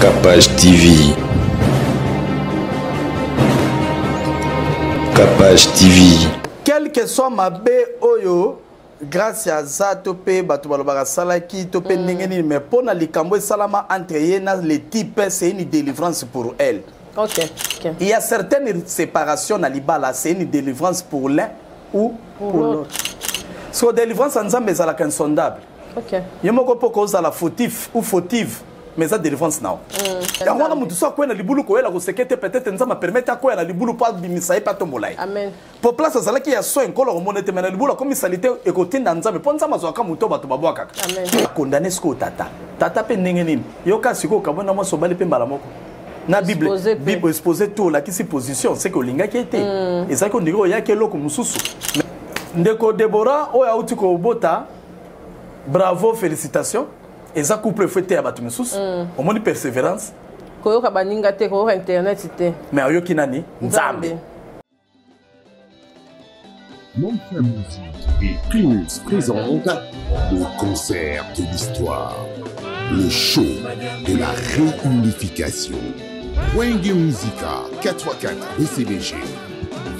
Capage TV. Capage TV. Quel que soit mabe oyo grâce aza to mpe bato balobaka asalaki to mpe ndenge nini, mais mpo na likambo esalama entre ye na le type, c'est une délivrance pour elle. Il y a certaines séparations na libala, c'est une délivrance pour l'un ou pour l'autre. So délivrance ya Nzambe ezalaka insondable. Ye moko mpo kozala fautif ou fautive, mais eza délivrance nao. Yango wana motu so akwea na libulu, koyela koseke te. Peut-être Nzambe apermettre akwea na libulu mpo abimisa ye mpe atombola ye. Amen. Po place azalaki ya soin, Nkolo akomona ete me na libulu akomi salite, ekotinda Nzambe, mpo Nzambe azwaka moto bato babwakaka. Amen. Akondane sikoyo tata tata mpe ndenge nini? Yoka sikoyo, okabona mwasi, obali mpe mbala moko na Bible. Exposé mpe. Bible exposé to olakisi position seke olingaki ete ezalaki ondiki oyaki eloko mosusu. Ndeko Debora oyo auti kobota, bravo, félicitation. Eza couple efo ete ya bato misusu. Omoni persévérance. Koyoka baninga te, koyoka internet te. Mais oyoki nani? Nzambe. Mansa Musique et Primus présente le concert de l'histoire, le show de la réunification. Wenge Musica 4x4 BCBG,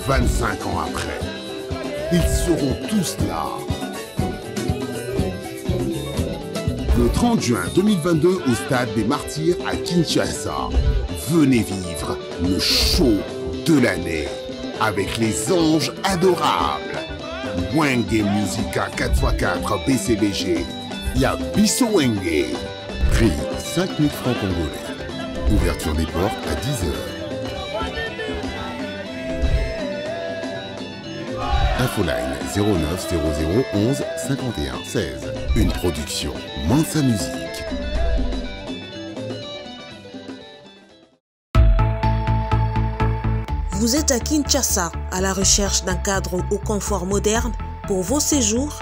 25 ans après, ils seront tous là. Le 30 juin 2022 au stade des Martyrs à Kinshasa. Venez vivre le show de l'année avec les anges adorables. Wenge Musica 4x4 BCBG. Ya biso Wenge. Prix 5000 francs congolais. Ouverture des portes à 10h. Infoline 09 00 11 51 16. Une production Mansa Musique. Vous êtes à Kinshasa à la recherche d'un cadre au confort moderne pour vos séjours?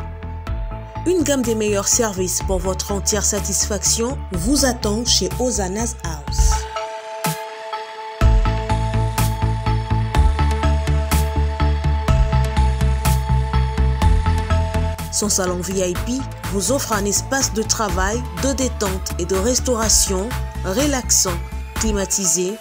Une gamme des meilleurs services pour votre entière satisfaction vous attend chez Ozana's House. Son salon VIP vous offre un espace de travail, de détente et de restauration relaxant, climatisé,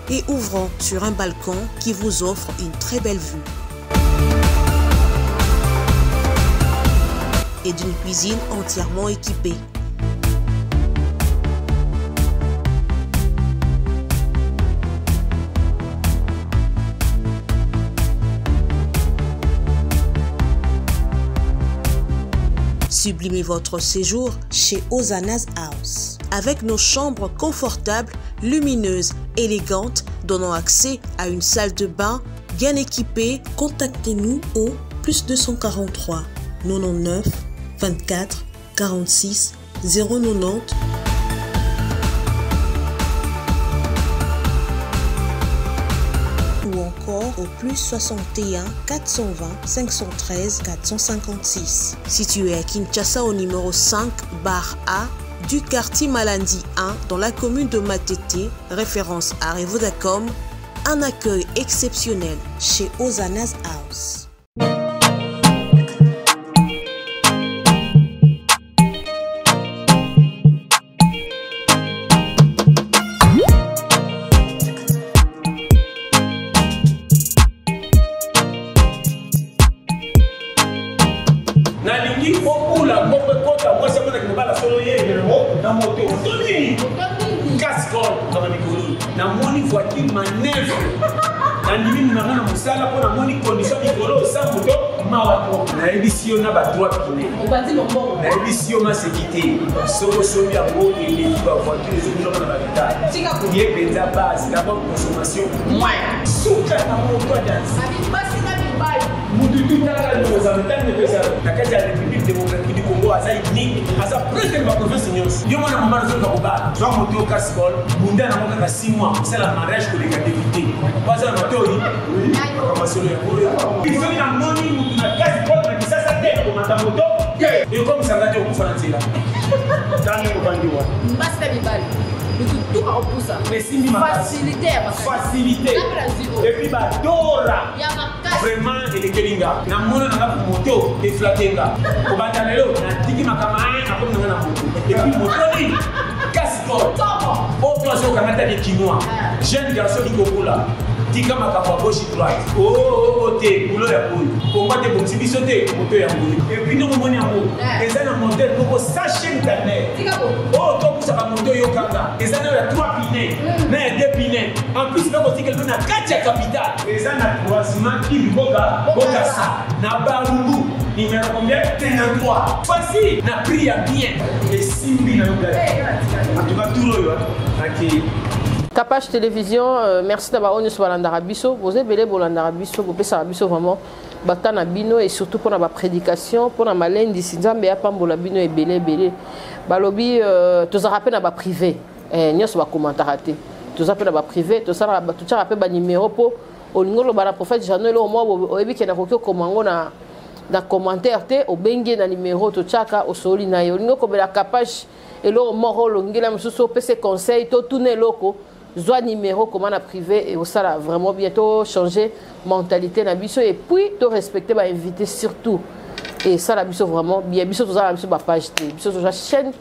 et ouvrant sur un balcon qui vous offre une très belle vue. Et d'une cuisine entièrement équipée. Sublimez votre séjour chez Ozana's House avec nos chambres confortables, lumineuses, élégantes, donnant accès à une salle de bain bien équipée. Contactez-nous au plus 243 99 24 46 090 ou encore au plus 61 420 513 456. Situé à Kinshasa au numéro 5 bar A du quartier Malandi 1 dans la commune de Matete, référence à Revodacom, un accueil exceptionnel chez Ozana's House. Nalingi okula mbongo ekota, mwasi amonaki mobala solo ye na moto toni cascol kaka mikolo. Namoni voiture manœuvre, nandimi nanga na mosala mpo namoni condition mikolo osa moto mawa to. Nayebisi yo na badroit pine, nayebisi yo maseki te. Soki osombi yango, eleki bavoiture ezobinoka na baretard. Ye mpenza base d'abord consommation moins, suka na moto adanse mutu tutaka ozala ntango epesa na kati ya République démocratique du Congo. Aza unique, aza presque na baprovince nyonso. Yo mwana mama nazoluka kobala, zwa moto yo cascol, bunda nango kaka 6 mois, osala mariage koleka député po aza na matoi. Makambo solo yango, soki namoni mutu na Komata moto te. Ekomisa nga te okufa na nzela. Tani ovandi wana. Basi na mibali. Mutu tu akopusa. Esimbi makasi. Facilité ya makasi. Facilité. Napela zero. Et puis badora. Ya makasi. Vraiment elekeli nga. Namona na nga moto eflate nga. Kobanda lelo natiki makambo aya nakomi na nga na moto. Et puis moto nini? Casserole. Tomo. Oyo place okanga taki kinois. Jeune garçon likokola. Tika makambo ya gauche droite. Oh oh oh te boulot ya boye. Kongo te bongisi biso te moto ya boye. Et puis ndenge omoni yango eza na modèle moko sachet internet. Tika boye. Oyo topusaka moto oyokanga eza nayo ya 3 pine na ya 2 pine. En plus bakotikela mpe na kati ya capitale. Eza na croisement Kimboka Bokasa na Barumbu numéro combien 53. Facile na prix ya bien. Esimbi na yo gars. En tout cas tour oyo naki Capage Télévision, merci d'avoir onu sur balandaka biso. Vous avez belé bolandaka biso, bopesaka biso vraiment bata na bino et surtout pour la prédication, pour la malendisi Nzambe apambola bino ebele ebele. Balobi tozara pe na ba privé. Nyonso ba commentara te. Toza pe na ba privé, tozara ba totiaka pe ba numéro po olingo loba na prophète Jeannot eloko moko oyebi ke nakoki okoma yango na commentaire te, obengi ye na numéro totiaka osoli na ye. Olingo kobela Capage eloko moko olongela mosusu opesa conseil to tuna eloko, zwa numéro koma na privé et osala vraiment bien. To changer mentalité na biso et puis to respecter ba invité surtout. Et ça la biso vraiment bien. Biso tozala biso ba page te. Biso toza chaîne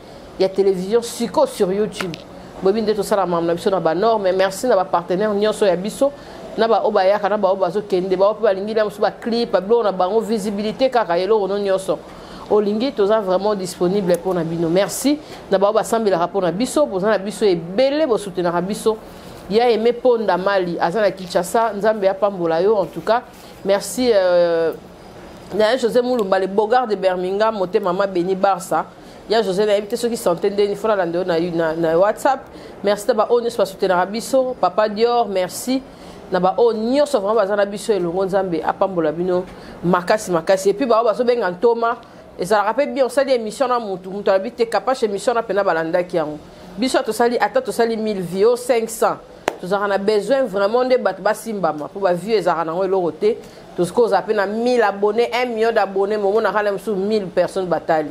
ya télévision siko sur YouTube. Bobi nde tosala makambo na biso na ba norme. Merci na ba partenaire nyonso ya biso. Na ba oyo bayaka, na ba oyo bazokende, ba oyo mpe balingi na mosusu ba clip, ba biloko na bango, visibilité kaka eloko no nyonso. Olingi toza vraiment disponible pour na bino. Merci na ba oyo basambelaka pour na biso, boza na biso ebele, bosoutenaka biso. Ya Aimé Ponda Mali, aza na Kinshasa, Nzambe apambola yo en tout cas. Merci na José Mulumba, le bogard de Birmingham, moté mama Beni Barça. Ya José na évité ceux qui santé ndeni fona lande na WhatsApp. Merci na ba oyo nyonso basoutenaka biso, Papa Dior, merci. Na ba oyo nyonso vraiment baza na biso elongo, Nzambe apambola bino makasi makasi. Et puis ba oyo bazobenga ntoma, ezalaka pe bien, osali émission na mutu, mutu alobi te Capage émission na pena balandaki yango. Biso tosali ata tosali 1000 vues, 500. Tozalaka na besoin vraiment nde bato basimbama po ba vues ezalaka nango eloko te. Tokoza pe na 1000 abonnés, 1 million d'abonnés, momonaka na mosusu 1000 personnes batali.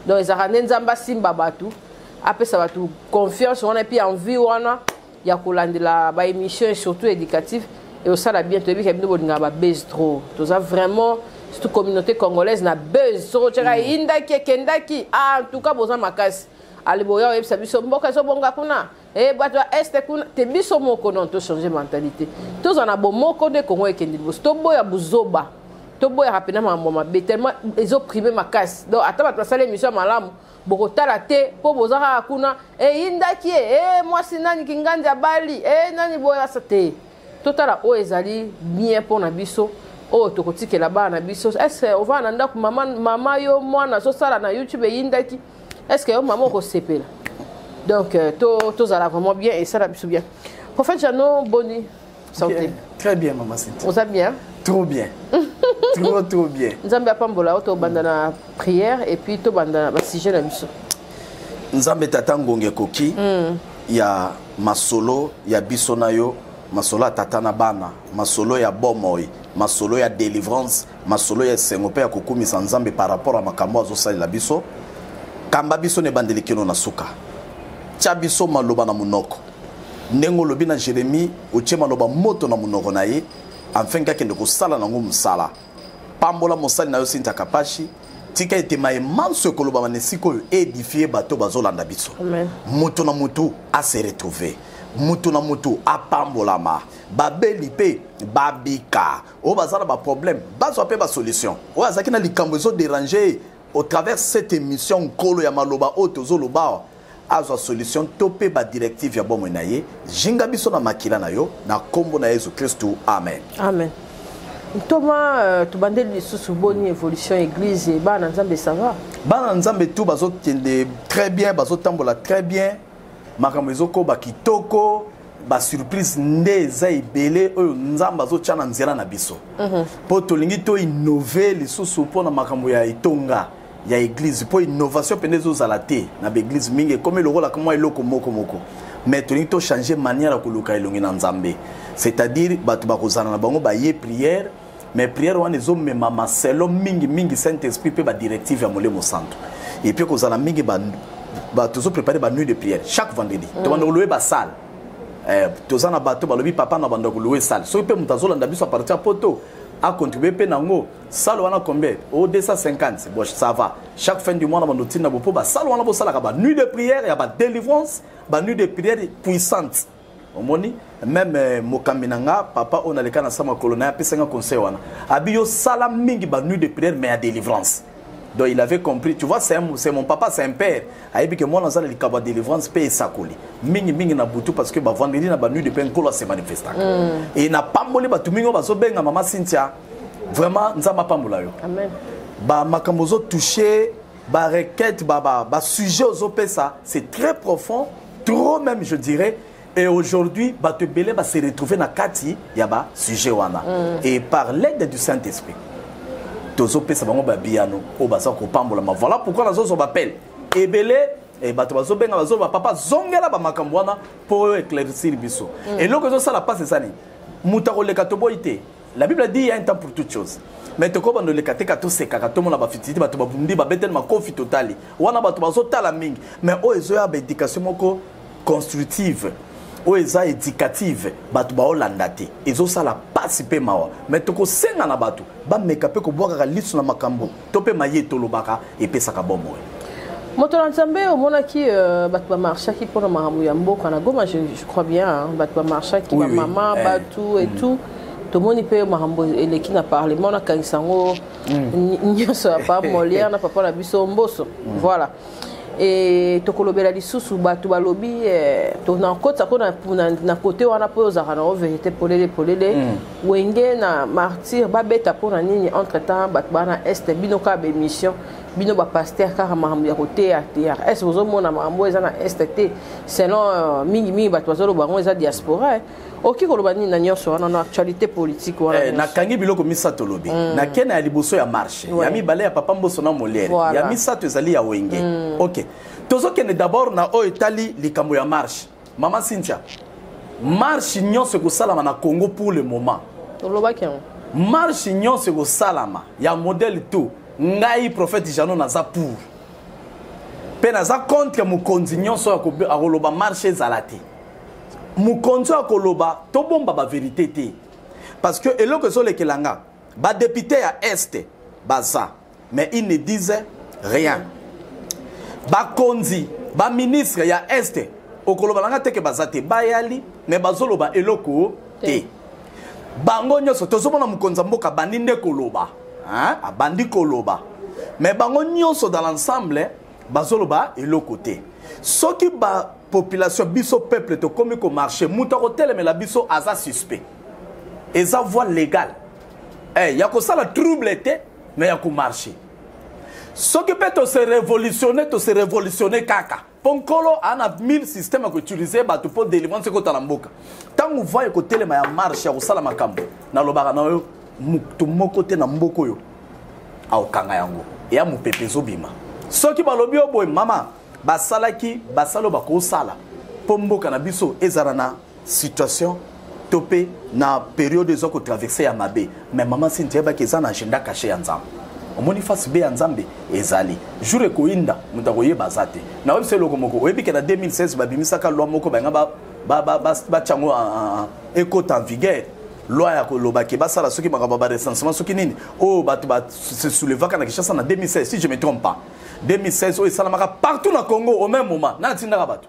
Donc ezalaka nde Nzambe asimba bato, apesa bato confiance wana et puis envie wana ya kolandela ba émission et surtout éducative et osala bien. Toyebi ke bino bolingaka ba buzz trop. Toza vraiment surtout communauté congolaise na buzz. Soko tiaka indaki ekendaki, ah, en tout cas boza makasi. Ale boya oyebisa biso mboka ezobonga kuna, bato ya este kuna te, biso moko non to changer mentalité. Toza na bomoko nde Congo ekende liboso. Toboya buzoba, toboyaka mpena makambo mabe tellement ezoprime makasi. Donc ata bato basala émission ya malamu bokotala te mpo boza kaka kuna eyindaki ye, mwasi nani kingandi abali, nani boyasa te. Totala oyo ezali bien mpo na biso, oyo tokotikela bana na biso. Est-ce ovanda na ndako mama, mama yo mwana azosala na YouTube eyindaki, est-ce que yo mama okosepela? Donc tozala vraiment bien et ça biso bien. Prophète Jeannot, boni santé? Bien, très bien maman Cynthia. Oza bien? Trop bien. Trop, trop bien. Nzambe apambola, tobanda na prière et puis tobanda na ba sujet na biso. Nzambe tata ngonge koki ya masolo ya biso na yo, masolo ya tata na bana, masolo ya bomoi, masolo ya délivrance, masolo ya esengo mpe ya kokumisa Nzambe par rapport à makambo azosalela biso. Kamba biso na ebandeli kino na suka. Tia biso maloba na monoko. Ndenge olobi na Jérémie, otie maloba moto na monoko na ye, afin akende kosala nango mosala. Pambola mosali na yo Cynthia Kapashi, tika ete maye manso ekolobama na esika oyo édifie bato bazolanda biso. Amen. Moto na motu ase retrouver, moto na motu apambolama, babeli mpe babika, oyo baza na baproblème bazwa mpe basolution, oyo azalaki na likambo ezoderange au travers cette émission nkolo ya maloba oyo tozoloba awa azwa solution to mpe badirective ya bomoi na ye. Zinga biso na makila na yo na nkombo na Yesu Kristu, amen. Amen. Ntoma, tobandeli lisusu, boni évolution église, bana Nzambe, ça va? Bana Nzambe tout bazokende très bien, bazotambola très bien, makambo ezokoba kitoko, basurprise nde eza ebele oyo Nzambe azotia na nzela na biso mpo tolingi toinnove lisusu mpona makambo ya etonga ya église, mpo innovation mpenza ezozala te na baeglise mingi, ekomi lokola mwa eloko moko moko. Mais tolingi tochange manière ya koluka elongi na Nzambe, c'est-à-dire bato bakozala na bango baye prière. Mais prière wana ezomemama selon mingi mingi Saint Esprit mpe badirective ya Molimo Santo. Et puis kozala mingi tozoprépare banuit de prière chaque vendredi. Tobanda koloye basale. Toza na bato balobi papa na banda koloye sale. Soki mpe moto azolanda biso a partir ya poto, acontribue mpe nango sale wana combien? O 250. Bon, ça va. Chaque fin du mois na bando ntina bo mpo basale wana bosalaka banuit de prière ya badélivrance, banuit de prière puissante. Omoni même mokambi na nga, papa oyo naleka na sa makolo na ye, apesanga conseil wana, abi yo sala mingi banuit de prière mais ya délivrance. Donc il avait compris, tu vois, c'est mon papa, c'est un père. Ayebi que mwana aza na likambo ya délivrance mpe esakoli mingi mingi na butu, parce que bavendredi na banuit de prière, Nkolo ase manifestaka. E napamboli bato mingi oyo bazobenga. Mama Cynthia, vraiment Nzambe apambola yo. Amen. Bamakambo ozotouche, barequête, basujet ozopesa, c'est très profond, trop même je dirais. Et aujourd'hui bato ebele base retrouver na kati ya basujet wana. Et par l'aide du Saint-Esprit, tozopesa bango babiyano oyo baza kopambolama. Voilà pourquoi nazozwa bapele ebele e bato bazobenga, bazoloba: "Papa, zongela bamakambo wana mpo oyo éclaircir biso." Eloko ezosala mpasi eza nini? Moto akoleka, toboyi te. La Bible dit: il y a un temps pour toutes choses. Mais tokobanda oleka te ka tosekaka, tomona bafititi, bato babundi, babeteli makofi, totali wana, bato bazotala mingi. Mais oyo ezoya baéducation moko constructive, oyo eza éducative, bato baolanda te. Ezosala pasi mpe mawa. Mais tokosenga na bato bameka mpe kobwakaka liso na makambo to mpe maye tolobaka, epesaka bomoi. Moto na Nzambe, omonaki bato bamarchaki mpona makambo ya mboka na Goma, je crois bien, hein, bato bamarchaki, bamama, bato et tout. Tomoni mpe makambo eleki na parlement, nakangisa yango nyonso ya pa Molière na papa na biso Mboso. Voilà. E tokolobela lisusu, bato balobi nakotisa ko na kote wana mpo ozalaka nango vérité polele polele. Wenge na Martyr babeta mpona nini? Entre temps bato baa na Est, bino kaka baémission, bino bapaster kaka makambo ya koteya teya. Est bozomona makambo eza na Est te? Selon mingimingi bato bazoloba yango eza diaspora. Okoki koloba nini na nyonso wana, na actualité politique wana? Nakangi biloko misato olobi. Nakende ya liboso ya marche, ya mibale ya papa Mboso na Molière, ya misato ezali ya Wenge. Ok, tozokende d'abord na oyo etali likambo ya marche. Mama Cynthia, marche nyonso ekosalama na Congo pour le moment, Olobaki yango. marche nyonso ekosalama ya modèle tout, ngai prophète Jano naza pour, mpe naza contre mokonzi nyonso oyo akoloba marche ezala te. Mokonzi oyo akoloba tobomba bavérité te, parce que eloko ezolekela nga, badéputé ya Est baza, mais ils ne disent rien. Bakonzi, baministre ya Est, okoloba na nga teke baza te, bayali, mais bazoloba eloko te. Bango nyonso tozomona mokonzi ya mboka abandi nde koloba, hein? Abandi koloba, mais bango nyonso dans l'ensemble bazoloba eloko te. Soki bapopulation, biso peuple, tokomi komarche, moto akotelemela biso aza suspect. Eza voie légale ya kosala trouble te, mais ya komarche. Soki mpe tose révolutionne, tose révolutionne kaka mpo Nkolo aa na mille système ya koutilize bato mpo délivrance ekota na mboka. Ntango voie ekotelema ya marche, ya kosala makambo, nalobaka na yo, moto moko te na mboka oyo aokanga yango. Eya mopepe ezobima. Soki balobi yo boye, mama, basalaki, basala oyo bakosala mpo mboka na biso ezala na situation to mpe na période eza kotraverse ya mabe. Mais mama Sinti, yebaki eza na agenda caché ya Nzambe. Omoni face B ya Nzambe ezali jour ekoyinda, moto akoyeba aza te. Nayebi eloko moko, oyebi ke na 2016 babimisaka loi moko, balinga batia yango ekota en vigueur, loi ya koloba ke basala soki makambo ya barecensement, soki nini oyo. Bato base soulevaka na Kinshasa na 2016, si je me trompe pas, 2016, oyo esalamaka partout na Congo au même moment. Na natindaka bato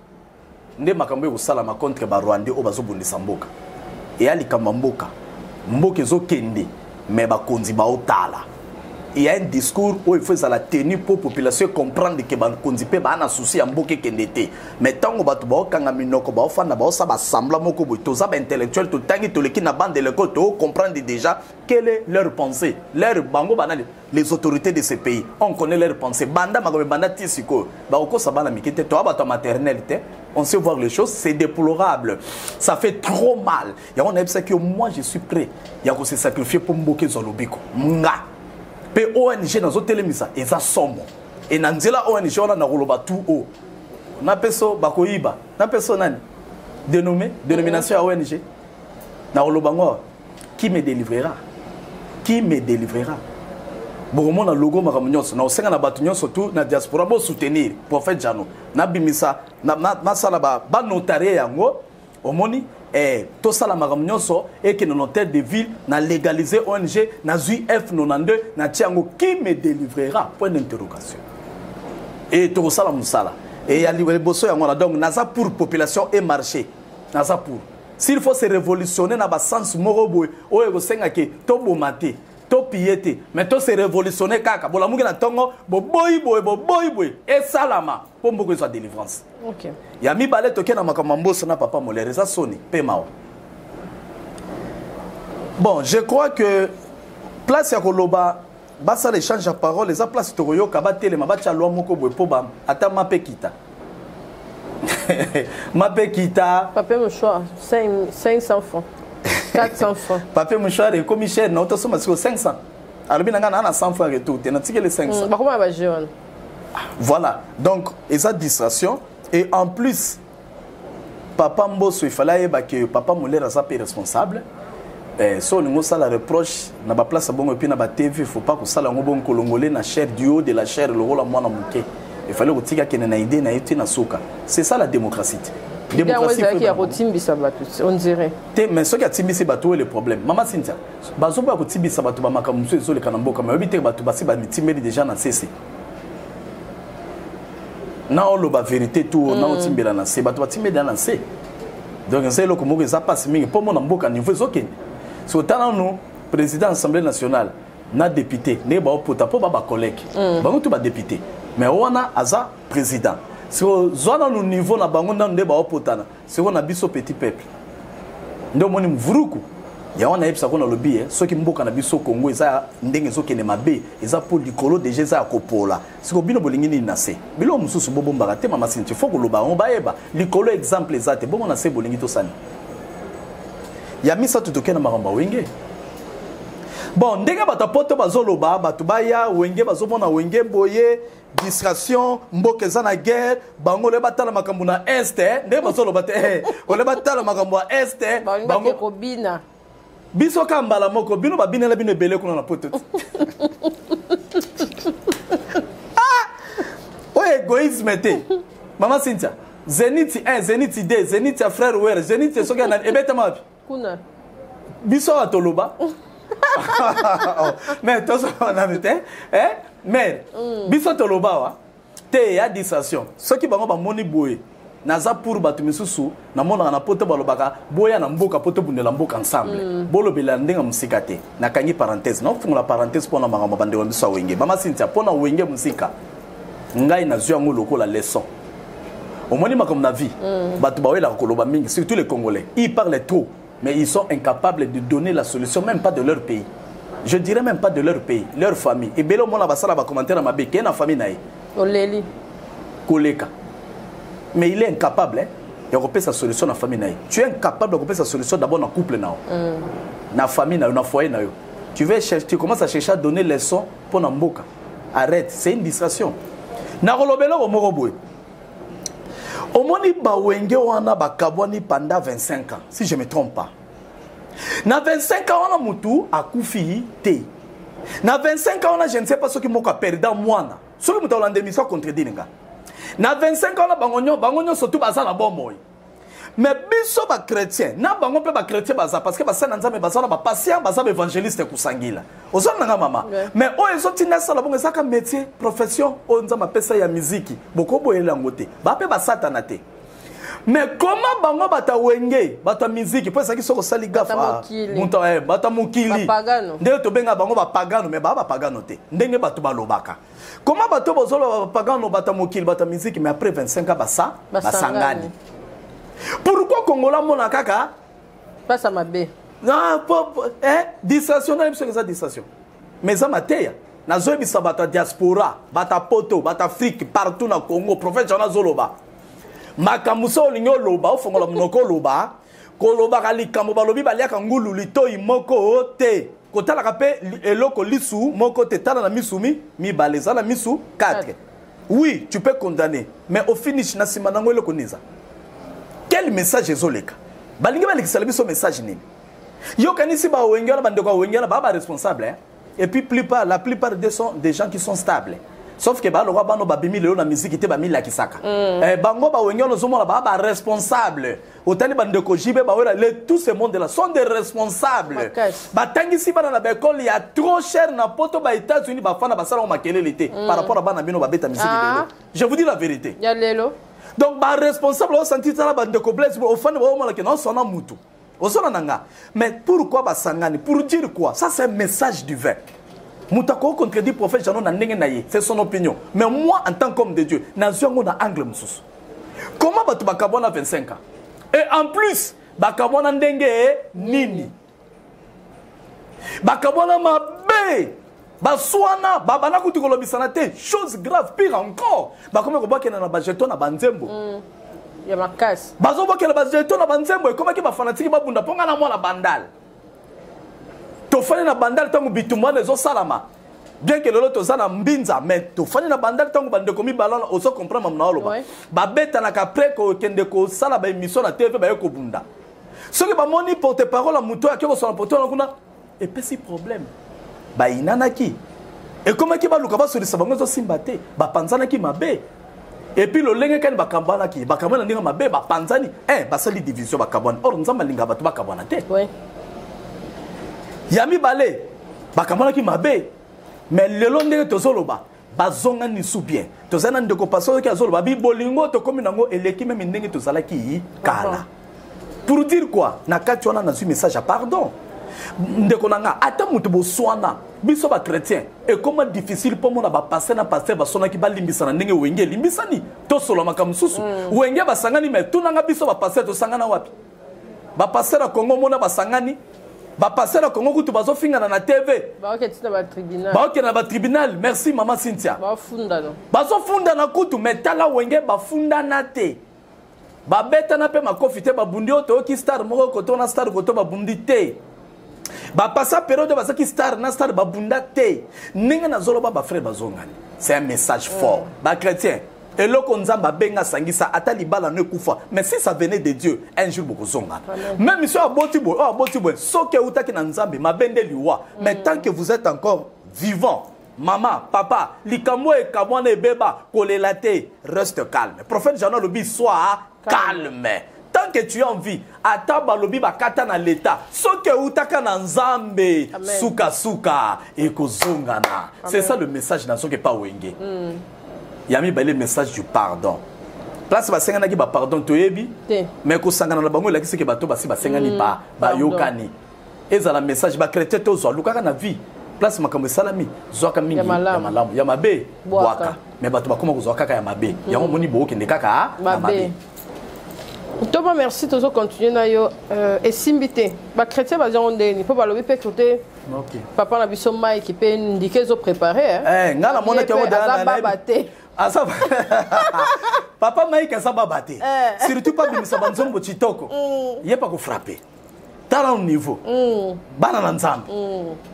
nde makambo ekosalama contre barwandais oyo bazobundisa mboka. Eya likambo ya mboka, mboka ezokende, mais bakonzi baotala. Il y a un discours oyo il faut ezala tenu mpo population comprendre ke bakonzi mpe baa na souci ya mboka ekende te. Mais ntango bato baokanga minoko, baofanda, baosala basemblant moko boye, toza baintellectuel, totangi, toleki na bande de l'école, tocomprendre déjà quelle est leur pensée, leur bango banani, les autorités de ce pays, on connaît leur pensée. Banda makambo ebanda ti sikoyo, bakokosa bana mike te, toya bato ya maternelle te, on sait voir les choses. C'est déplorable, ça fait trop mal. Yango nayebisaki yo, moi je suis prêt ya kose sacrifier mpo mboka ezwa lobiko. Nga mpe ONG nazotelemisa eza somo. E na nzela ONG wana, nakoloba tu o napeso bakoyiba, napeso nani dénommé, dénomination ya ONG, nakoloba ngo: qui me délivrera? Qui me délivrera? Bokomona logo, makambo nyonso. Na osenga na bato nyonso tu na diaspora, bosoutenir prophète Jano. Nabimisa, nasala banotarie yango. Omoni, tosala makambo nyonso ekende na hôtel de ville, na légaliser ONG, nazwi F92, natia yango. Qui me délivrera? Point d'interrogation. E tokosala mosala e ya liboso yango wana. Donc naza pour population et marché, naza pour s'il faut se révolutionner na basens moko boye oyo ekosengaki toboma te, topille te, mais to se révolutionner kaka. Bolamuki na ntongo, boboyi boye, boboyi boye, esalama mpo mboka ezwa délivrance. Ya mibale, toke na makambo ya Mboso na papa Molere. Eza soni mpe mawa. Bon, je crois que place ya koloba, basala échange ya parole, eza place tokoyoka. Batelema, batya loi moko boye mpo ata mape kita, mape kita. Papier mouchoir, 500 francs, 400 francs. Papier mouchoir ekomi cher na otosomba sikoyo 500. Alobi na ngai naa na 100 francs retour te, natikeli 500. Bakoma baje wana. Voilà, donc eza distraction. Et en plus, papa Mboso, il fallait ayeba ke papa Molere aza mpe responsable. So olingi osala reproche na baplace ya bongo et puis na batv, faut pas kosala yango bongo, kolongole na chair, du haut de la chair, lokola mwana moke. Il fallait kotika akende na idée na ye te na suka. C'est ça la démocratie te. Yango ezalaki ya kotimbisa bato, on dirait. Te, mais soki atimbisi bato, oyo le problème, mama Cynthia, bazoboya kotimbisa bato bamakambo mosusu ezoleka na mboka. Mayebi te, bato basi bamitimbeli déjà na sese na oloba vérité tu na otimbela na se. Bato batimbeli na se. Donc eza eloko moko eza mpasi mingi mpo mona mboka niveau ezokende. So otala nanu président Assemblée nationale na député, ndenge baopota mpo ba bacollègue bango tu badéputé, mais wana aza président. Siko zwa nanu niveau na bango nanu nde baopotana. Siko na biso petit peuple nde omoni mvuruku yango. Nayebisako, nalobi soki mboka na biso Congo eza ndenge ezokende mabe, eza mpo likolo déjà eza ya kopola. Siko bino bolingi nini na se? Biloko mosusu bobombaka te, mama Sinti, faut koloba yango, bayeba. Likolo exemple eza te, bongo na se bolingi tosani? Ya misato, tokende na makambo ya Wenge. Bon, ndenge bato ya poto bazoloba, bato baya Wenge, bazomona Wenge boye distraction, mboka eza na guerre. Bango ole batala makambo na Est, ndenge bazoloba te, ole batala makambo ya Est. Bango kobina. Biso ka mbala moko, bino babinela bino ebele kuna na poto te. Ah! Oyo égoïsme te, mama Cynthia? Zénith 1, Zénith 2, Zénith ya frère Were, Zénith soki ebetama wapi? Kuna. Biso awa toloba, mais tozoloba nanu te, mais biso toloba awa te ya distraction. Soki bango bamoni boye, naza pour bato misusu namonaka na poto balobaka boya na mboka po tobundela mboka ensemble. Bolobela ndenge mosika te. Nakangi parenthèse, naofungola parenthèse mpona makambo bandeko na biso ya Wenge. Mama Cynthia, mpona Wenge mosika, ngai nazwi yango lokola leçon. Omoni makambo na vie, bato bawelaka koloba mingi, surtout les Congolais, ils parlent trop, mais ils sont incapables de donner la solution, même pas de leur pays, je dirais même pas de leur pays, leur famille. Ebele omona basala bacommentaire ya mabe, keye na famille na ye. Oleli. Koleka, mais il est incapable, hein, ya kopesa solution na famille na ye. Tu es incapable ya kopesa solution d'abord na couple na yo, na famille na yo, na foyer na yo. Tu veux chercher, tu commences à chercher à donner leçon mpo na mboka. Arrête, c'est une distraction. Nakoloba eloko moko boye. Omoni bawenge wana bakabwani pendant 25 ans, si je me trompe pas. Na 25 ans wana, mutu akufi te. Na 25 ans wana, je ne sais pas soki moko aperda mwana. Soki moto alanda émission, contredire nga. Na 25 ans wana, bango nyonso tu baza na bomoi. Mais biso bachrétien na bango mpe bachrétien baza, parce que basali na Nzambe baza na bapatient, baza baévangéliste kosangila. Ozala nanga mama. Mais oyo ezotinda asala bongo ezaka métier, profession oyo Nzambe apesa ya miziki. Bokoboyela yango te, bape basatana te. Mais comment bango bato ya Wenge, bato ya miziki, mpo ezalaki soki osali gafe, moto bato ya mokili ndenge tobenga bango bapagano, mais baa bapagano te ndenge bato balobaka. Comment bato bozoloba bapagano, bato ya mokili, bato ya miziki, mais après 25 ans basa basangani? Pourquoi Kongola mona kaka pasa mabe? Distraction na biso eza distraction, mais eza mateya. Nazoyebisa bato ya diaspora, bato ya poto, bato Afrique partout, na Congo, prophète Jean azoloba makambo. So olingi oloba, ofongola monoko, oloba. Kolobaka likambo, balobi baliaka ngulu litoi moko te, kotalaka mpe eloko lisu moko te. Tala na misu mibale, eza na misu 4. Oui, tu peux condamner, mais au finish, na nsima nango eloko nini eza? Quel message ezoleka? Balingi balekisala biso message nini? Yokanisi bawenge wana, bandeko ya Wenge wana baa baresponsable, hein? Et puis la plupart des sont des gens qui sont stables, sauf que balokwa bano babimi lelo na miziki te, bamilakisaka. Eh, bango bawenge wana ozomona baa baresponsable. Otali bandeko JB, bawela le, tout ce monde là sont des responsables. Makasi. Batangisi bana na baekole ya trop cher na Poto, ba États-Unis, bafana basalaka makelele te par rapport à bana bino babeta miziki Ah. lelo. Je vous dis la vérité. Ya lelo. Donc baresponsable osanti, tala bandeko Blaise, ofandi baomonake naosona mutu ozona na nga. Mais pourquoi basangani? Pour dire quoi? Ça, c'est un message divin. Moto akoki contredire prophète Jano na ndenge na ye, c'est son opinion, mais moi, en tant qu'homme de Dieu, nazwi yango na angle mosusu. Comment bato bakabwana 25 ans et en plus bakabwana ndenge nini? Bakabwana mabe, baswana, babanda kutu kolobisana te. Chose grave, pire encore, bakomi kobwakela na bajeton na banzembo. Ya makasi. Bazobwakela bajeton na banzembo, ekomaki bafanatike babunda. Mpo nga na mwana Bandal, tofandi na Bandal ntango bitumba wana ezosalama. Bien que lelo toza na Mbinza, mais tofandi na Bandal ntango bandeko mibale wana, ozo comprendre mamu na oloba, babetanaka. Après kokende kosala baémission na TV, baye kobunda. Soki bamoni porte parole ya moto oyo ake kosala porte wana kuna, epesi problème. Bayinanaki, ekomaki baluka basolisa bango, ezosimba te, bapanzanaki mabe. Et puis lolenge kani bakambanaki, bakambani na ndenge mabe, bapanzani, basali division, bakabwani. Or Nzambe alingaka bato bakabwana te. Ya mibale, bakambanaki mabe, mais lelo ndenge tozoloba, bazongani su bien. Tozali na ndeko pasteur oyoki azoloba bi bolingo tokómi nango eleki même ndenge tozalaki kala. Pour dire quoi? Na kati wana nazwi message ya pardon. Ndeko na nga, ata moto boswana, biso bachrétien ekoma difficile mpo mona bapasteur na pasteur baswanaki, balimbisana ndenge Wenge elimbisani. Tosola makambo mosusu. Wenge basangani, mais tunanga biso bapasteur, tosangana wapi? Bapasteur ya Congo, mona basangani? Bapasteur ya Congo kutu bazofingana na TV. Baoke tina batribunal. Baokende na batribunal. Merci, mama Cynthia. Bafundana. Bazofundana kutu, mais tala Wenge, bafundana te, babetana mpe makofi te, babundi oyo toyoki star moko koto na star koto babundi te. Bapasa période bazalaki star na star, babunda te. Ndenge nazoloba, bafrère bazongani, c'est un message fort. Bachrétien, eloko Nzambe abenga asangisa, ata libala no ekufa, mais si ça venait de Dieu, un jour bokozongana. Même si aboti boye, oyo aboti boye, soki eutaki na Nzambe, mabe nde liwa. Mais tant que vous êtes encore vivant, mama, papa, likambo ekamwana ebeba, kolela te, reste calme. Prophète Jean alobi: sois calme tant que tu as envie. Ata balobi bakata na leta, soki eutaka na Nzambe, Amen. sukasuka ekozongana. C'est ça le message na soki epa Wenge. Ya mibale, message du pardon. Place basenganaki bapardon, toyebi Te. mais kosangana na bango elakisi ke bato basi basengani ba bayokani. Ezala message bachrétien, tozwa lukaka na vie place makambo esalami, zwaka mingi Ya malamu. ya malamu, ya mabe Bwaka. bwaka. Mais bato bakoma kozwa kaka ya mabe, yango moni bookende kaka na mabe. Mabe. Ntoma, merci. Tozocontinue na yo. Esimbi te, bachrétien bazango ndeni mpo balobi mpe kote papa na biso Mike mpe ndike ezoprépare. Eh, nga namonaki yango. Aza baba te. Aza papa Mike aza baba te. Eh. Surtout pa bimisa banzombo kitoko, ye pa kofrappe. Tala au niveau bana na Nzambe,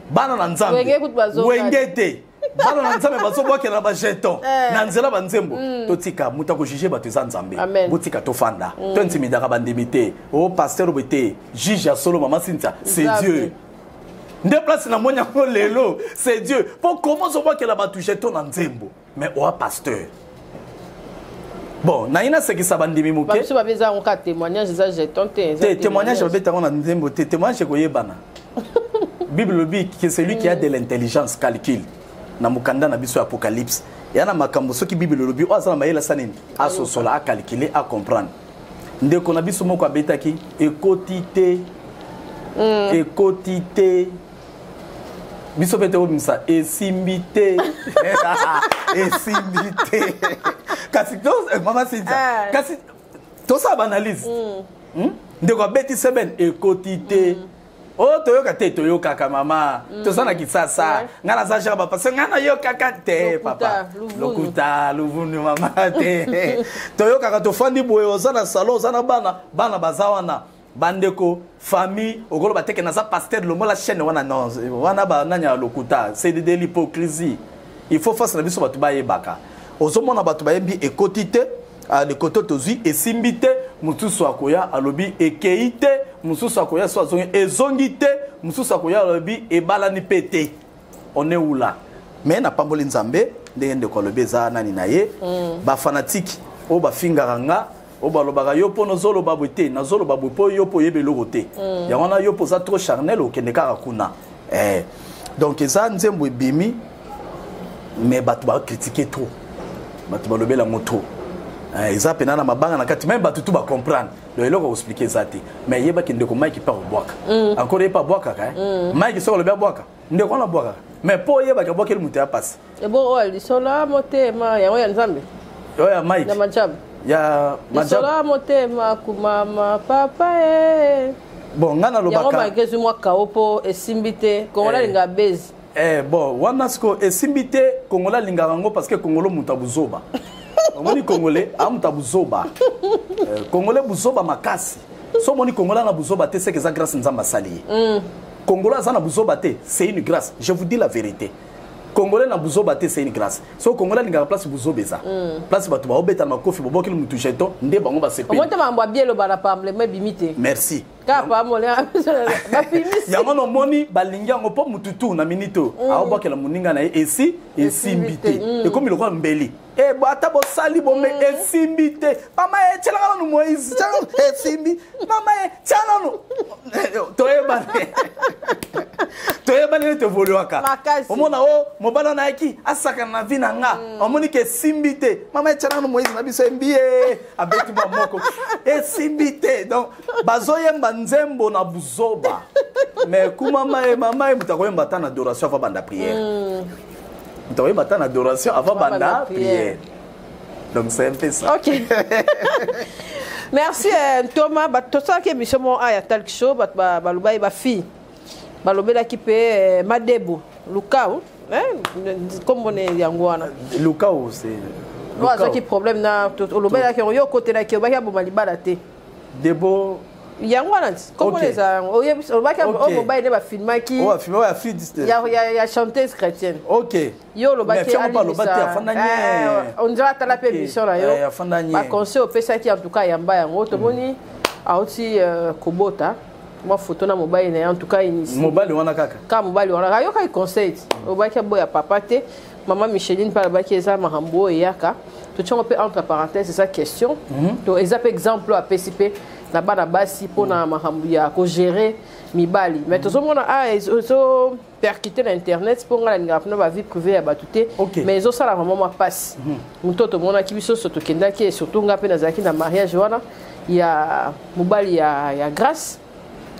bana na Nzambe. Wenge kutu bazonga. Wenge te, bana na Nzambe bazobwakela na bajeton Eh. na nzela banzembo. Totika moto akojuge bato, eza Nzambe. Amen. Botika tofanda, tointimidaka bandimi te. O pasteur obe te, juge ya solo, mama Cynthia, c'est Nzambe. Dieu. Nde place namoni yango lelo, c'est Dieu. Mpo comment ozobwakela bato jeton na nzembo, mais oa pasteur? Bon, nayi nasekisa bandimi moke. Babiso babi eza yango kaka témoignage, eza jeton te, eza Te, témoignage babeta yango na nzembo te. Témoignage ekoyebana. Bible elobi que celui qui a de l'intelligence calcule. Na mokanda na biso ya Apocalypse, ya na makambo, soki Bible elobi, oyo aza na mayele asa nini? Asosola, acalcule, acomprendre. Ndeko na biso moko abetaki ekoti te, ekoti te. Biso mpe tokobimisa esimbi te, esimbi te. Kasi mama Cynthia, Ah. kasi tosala baanalyse. Ndeko abeti semaine ekoti te. Oyo toyoka te, toyokaka mama, toza na Kisasa. Ngai naza genre bapase, ngai nayokaka te. Lokuta, Papa. luvunu. Lokuta, luvunu, mama, te. Toyokaka, tofandi boye, oza na salon, oza na bana, bana baza wana, bandeko, famille, okoloba teke naza pasteur, longola chaîne wana. Non, wana banani ya lokuta, c'est de l'hypocrisie. Il faut face na biso bato bayebaka. Ozomona bato bayembi ekoti te, ah, lekoto tozwi esimbi te. Mosusu akoya alobi ekei te, mosusu akoya so azongi ezongi te, mosusu akoya alobi ebalani mpe te. On est où là? Mais napamboli Nzambe ndenge ndeko alobi eza nani na ye. Bafanatike oyo bafingaka nga, oyo balobaka yo mpo nozoloba boye te, nazoloba boye mpo yo mpo oyebi eloko te. Yango wana yo mpo oza trop charnel, okende kaka kuna. Donc eza nzembo ebimi, mais bato bakritike trop, bato balobela yango trop. Eza mpena na mabanga na kati, même bato tu bacomprendre. Donc eloko koexplike eza te, mais yebaki ndeko Mike mpe akobwaka. Encore ye mpe abwakaka. Mike soki alobi abwaka, ndeko wana abwakaka, mais mpo oyebaki abwakeli moto ya pasi. Ebo oyo lisola motema yango ya Nzambe. Oyo ya Mike. Ya Majabu. Ya Majabu. Lisola motema kumama papa e. Bon, nga nalobaka yango malgré zwi mwa kao mpo esimbi te, Kongola alingaka base. Bon, wana siko esimbi te, Kongola alingaka yango parce que Kongolo moto ya buzoba. Omoni Congolais a moto ya buzoba. Congolais buzoba makasi. So omoni Congolais na buzoba te, seke eza grâce Nzambe asali ye. Congolais aza na buzoba te, c'est une grâce, je vous dis la vérité. Congolais na buzoba te, c'est une grâce. So Congolais alingaka place buzoba eza, place bato baobeta na makofi, bobokeli mutu jeton nde bango basepeli. Omoni te makambo ya bielo na parlement ebimi te. Merci. Kaka pamole bapimisi. Yango nomoni balingi yango mpo mutu tu na minute oyo aobwakela moninga na ye esi esimbi te, ekomi lokola mbeli. Ata bosali bome esimbi te, mama ye tielaka nanu Moïse, tia nanu esimbi, mama ye tia nanu. Toyebani, toyebani neti evoluaka. Makasi. Omona o mobali wana ayaki asakana na vi na nga, omoni ke esimbi te, mama ye tia nanu Moïse na biso embi ye abeti mwa moko esimbi te. Donc bazoyemba nzembo na buzoba, mais kumama ye mama ye moto akoyemba ata na adoration avant banda prière, moto akoyemba ata na adoration avant banda banda prière. Donc c'est un peu ça. Ok, merci Thomas. Tosalaki émission moko aya talk show, bato balobaki, bafille balobelaki mpe madebo Lukau, nkombo ne yango wana. Lukau, c'est oyo azwaki problème na olobelaki yango, yo okotelaki, obaki aboma libala te. Debo. Yango wana nti nkombo na eza yango. Olobaki oyo mobali nde bafilmaki. Oyo afilme, oyo afilme. Ya chanteuse chrétienne. Yo olobaki. Mais fiango mpe aloba te, afanda nye. On dirait atala mpe émission na yo. Afanda nye. Baconseil opesaki, en tout cas yamba yango. Tomoni auti kobota mwa photo na mobali na ye, en tout cas inisi. Mobali wana kaka. Kaka mobali wana ayokaki conseil ti olobaki aboya papa te. Mama Micheline mpe alobaki eza makambo oyo eyaka. Totiango mpe entre parenthèse, eza question to eza mpe exemple oyo apesi mpe na bana basi mpona makambo ya kogérer mibali. Mais tozomona ezo percuter na internet mpo ngai nalingaka mpona bavie privée ya bato te. Mais ezosala vraiment mwa mpasi. Moto tomonaki biso so tokendaki, et surtout ngai mpe nazalaki na mariage wana ya mobali ya Grâce.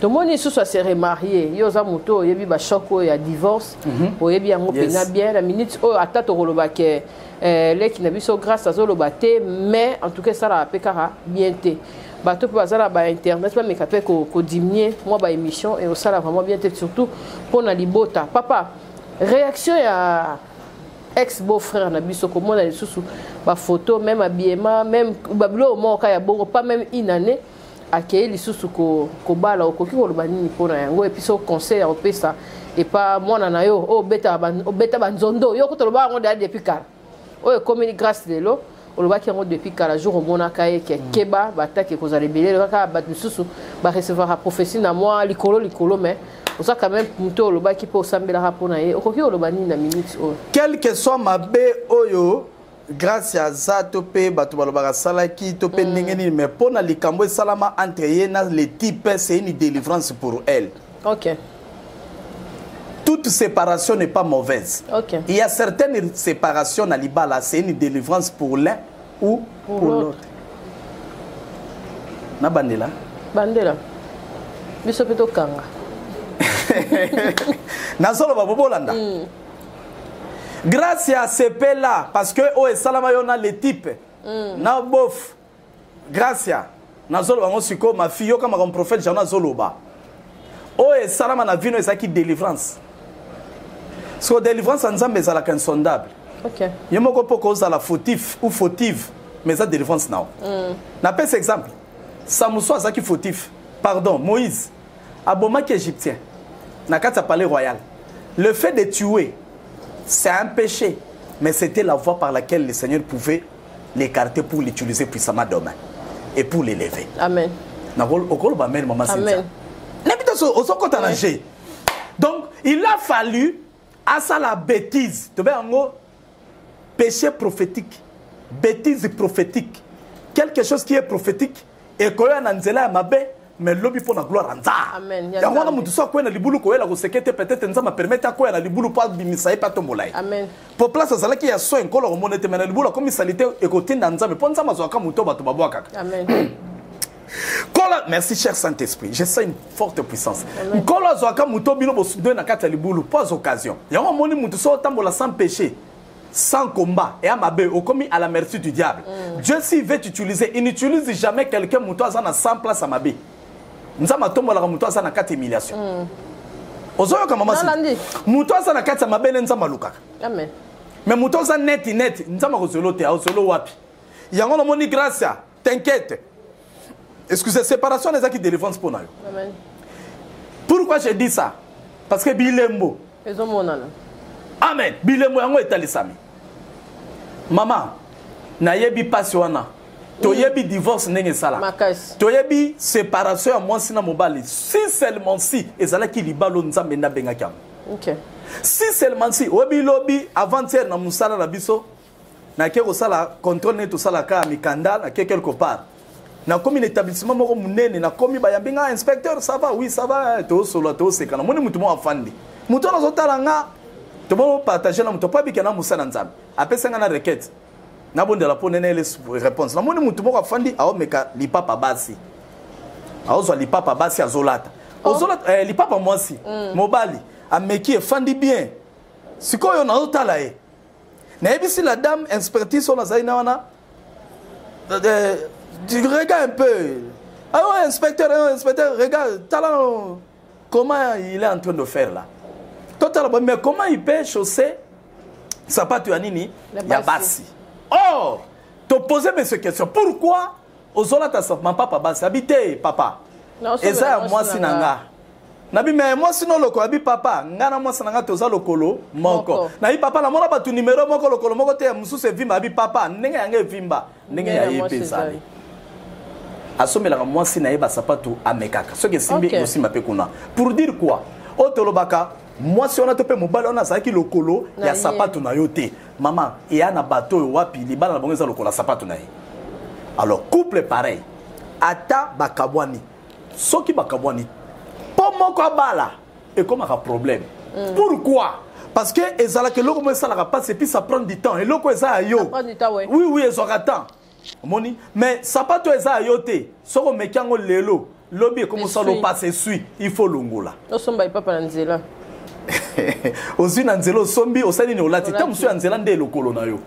Tomoni lisusu ase remarié. Yo oza moto oyebi bachoc oyo ya divorce, oyebi yango mpena bien. Na minute oyo ata tokoloba ke leki na biso Grâce azoloba te, mais en tout cas esalaka mpe kaka bien te. Bato mpe baza na bainternet bameka mpe kodiminuer mwa baémission e osala vraiment bien te, surtout mpona libota. Papa, réaction ya ex beau frère na biso komona lisusu bafoto, même habillement, même babiloko moko ya bongo, pas même une année akei lisusu kobala, okoki koloba nini mpona yango? Et puis so conseil ya kopesa epa mwana na yo oyo obeta banzondo, yo kuta oloba yango deya depuis kala, oyo ekomeli Grâce lelo, olobaki yango depuis kala jour omonaka ye ke keba batake kozala ebele kaka bato misusu barecevoir prophétie na mwa likolo likolo, mais oza quand même moto olobaki mpe osambelaka mpona ye, okoki koloba nini na minute oyo? Quel que soit mabe oyo Grâce aza to mpe bato balobaka asalaki to mpe ndenge nini, mais mpo na likambo esalama entre ye na le type, c'est une délivrance pour elle. Toute séparation n'est pas mauvaise. Il y a certaines séparations na libala, c'est une délivrance pour l'un ou pour pour l'autre. l'autre. Na bandela. Bandela biso mpe tokanga. Nazoloba bobolanda. Grâce ya sepela parce que oyo esalama yo na le type na bof Grâce nazoloba yango sikoyo. Ma fille, yoka makambo prophète Jean azoloba. Oyo esalama na vino ezalaki délivrance. Siko délivrance ya Nzambe ezalaka insondable. Ye moko mpo kozala fautif ou fautive, mais eza délivrance nao. Napesa exemple, Samson azalaki fautif, pardon, Moïse abomaki Égyptien na kati ya palais royal. Le fait de tuer, c'est un péché, mais c'était la voie par laquelle le Seigneur pouvait l'écarter pour l'utiliser puissamment demain. et pour l'élever. Amen. Okoloba amen, mama Cynthia. Nayebi te ozokota na jeu. Donc il a fallu asala bêtise, tobe yango péché prophétique, bêtise prophétique, quelque chose qui est prophétique ekoya na nzela ya mabe, mais lobi mpo na gloire ya Nzambe. Yango wana motu so akwea na libulu, koyela koseke te. Peut-être Nzambe apermettre akwea na libulu mpo abimisa ye mpe atombola ye. Amen. Po place azalaki ya soin, Nkolo akomona ete me na libulu akomi sali te, ekotinda Nzambe, mpo Nzambe azwaka moto bato babwakaka. Amen. Nkolo, merci cher Saint-Esprit, je sens une forte puissance. Nkolo azwaka moto bino bosudwe na kati ya libulu mpo azwa occasion. Yango omoni motu so otambola sans péché, sans combat et à mabe, okomi à la merci du diable. Dieu, s'il veut t'utiliser, il n'utilise jamais quelqu'un moto aza na 100 place à mabe. Nzambe atombolaka moto aza na kati humiliation. Ozoyoka, mama? Nalandi. Moto aza na kati ya mabe nde Nzambe alukaka. Amen. Mais moto aza neti neti, Nzambe akozwelo te. Akozwelo wapi? Yango namoni, Grâce, t'inquiète, excusez, séparation ezaki délivrance mpo na yo. Amen. Pourquoi je dis ça? Parce que bilembo ezomonana. Amen. Bilembo yango etalisami. Mama, nayebi mpasi wana, toyebi divorce ndenge esalaka. Makasi. Toyebi séparation ya mwasi na mobali. Si seulement si ezalaki libala oyo Nzambe nde abengaki yango. Si seulement si. Oyebi, lobi avant-hier, na mosala na biso, nake kosala contrôle nde tosalaka ya mikanda. Nake quelque part, nakomi na établissement moko monene. Nakomi, bayambi nga: "Inspecteur, ça va?" "Oui, ça va." Tosolola, toseka. Namoni motu moko afandi, motu wana azotala nga. Tomono partage na moto mpo abike na mosala Nzambe apesa nga na requête, nabondela mpo nene ele réponse. Namoni motu moko afandi, aomeka lipapa basi, aozwa lipapa basi, azolata, ozolata lipapa mwasi. Mobali ameki, efandi bien. Sikoyo nazotala ye, nayebisi la dame inspectrice oyo nazali na wana: "Tu regardes un peu." "Ah ouais, inspecteur, eh, inspecteur, regarde, tala comment il est en train de faire là." Totala, mais comment il peut chausser sapato ya nini? Ya ya basi. Basi. Or topose me ce question: pourquoi ozolata mapapa basi? Abi te, papa, eza ya mwasi na nga. Nabi: "Me mwasi no lokolo?" Abi: "Papa, nga na mwasi na nga toza lokolo moko." Nabi: "Papa, namona bato nimero moko, lokolo moko te, ya mosusu evimba." Abi: "Papa, ndenge yanga evimba, ndenge ya ye mpe ezali." Asombelaka mwasi na ye basapato, amekaka, soki esimbi, ekosimba mpe kuna. Pour dire quoi? Oyo tolobaka, mwasi wana to mpe mobali wana azalaki lokolo Na ya ye. sapato na yo te. Mama, eya na bato oyo wapi libala na bango eza lokolo ya sapato na ye. Alors couple pareil, ata bakabwani, soki bakabwani mpo moko abala, ekomaka problème. Pourquoi? Parce que ezalaka eloko moko esalaka mpasi, et puis ça prend du temps. Eloko eza ya yo. Ça prend du temps, ouais. Oui, ezwaka temps, omoni. Mais sapato eza ya yo te, soki omeki yango lelo, lobi ekomi osala Esui. opasa, esui, il faut longola. Osomba lipapa na nzela. Ozwi na nzela, osombi, osali nini, olati. Ta Olati. mosusu ya nzela nde elokolo na yo.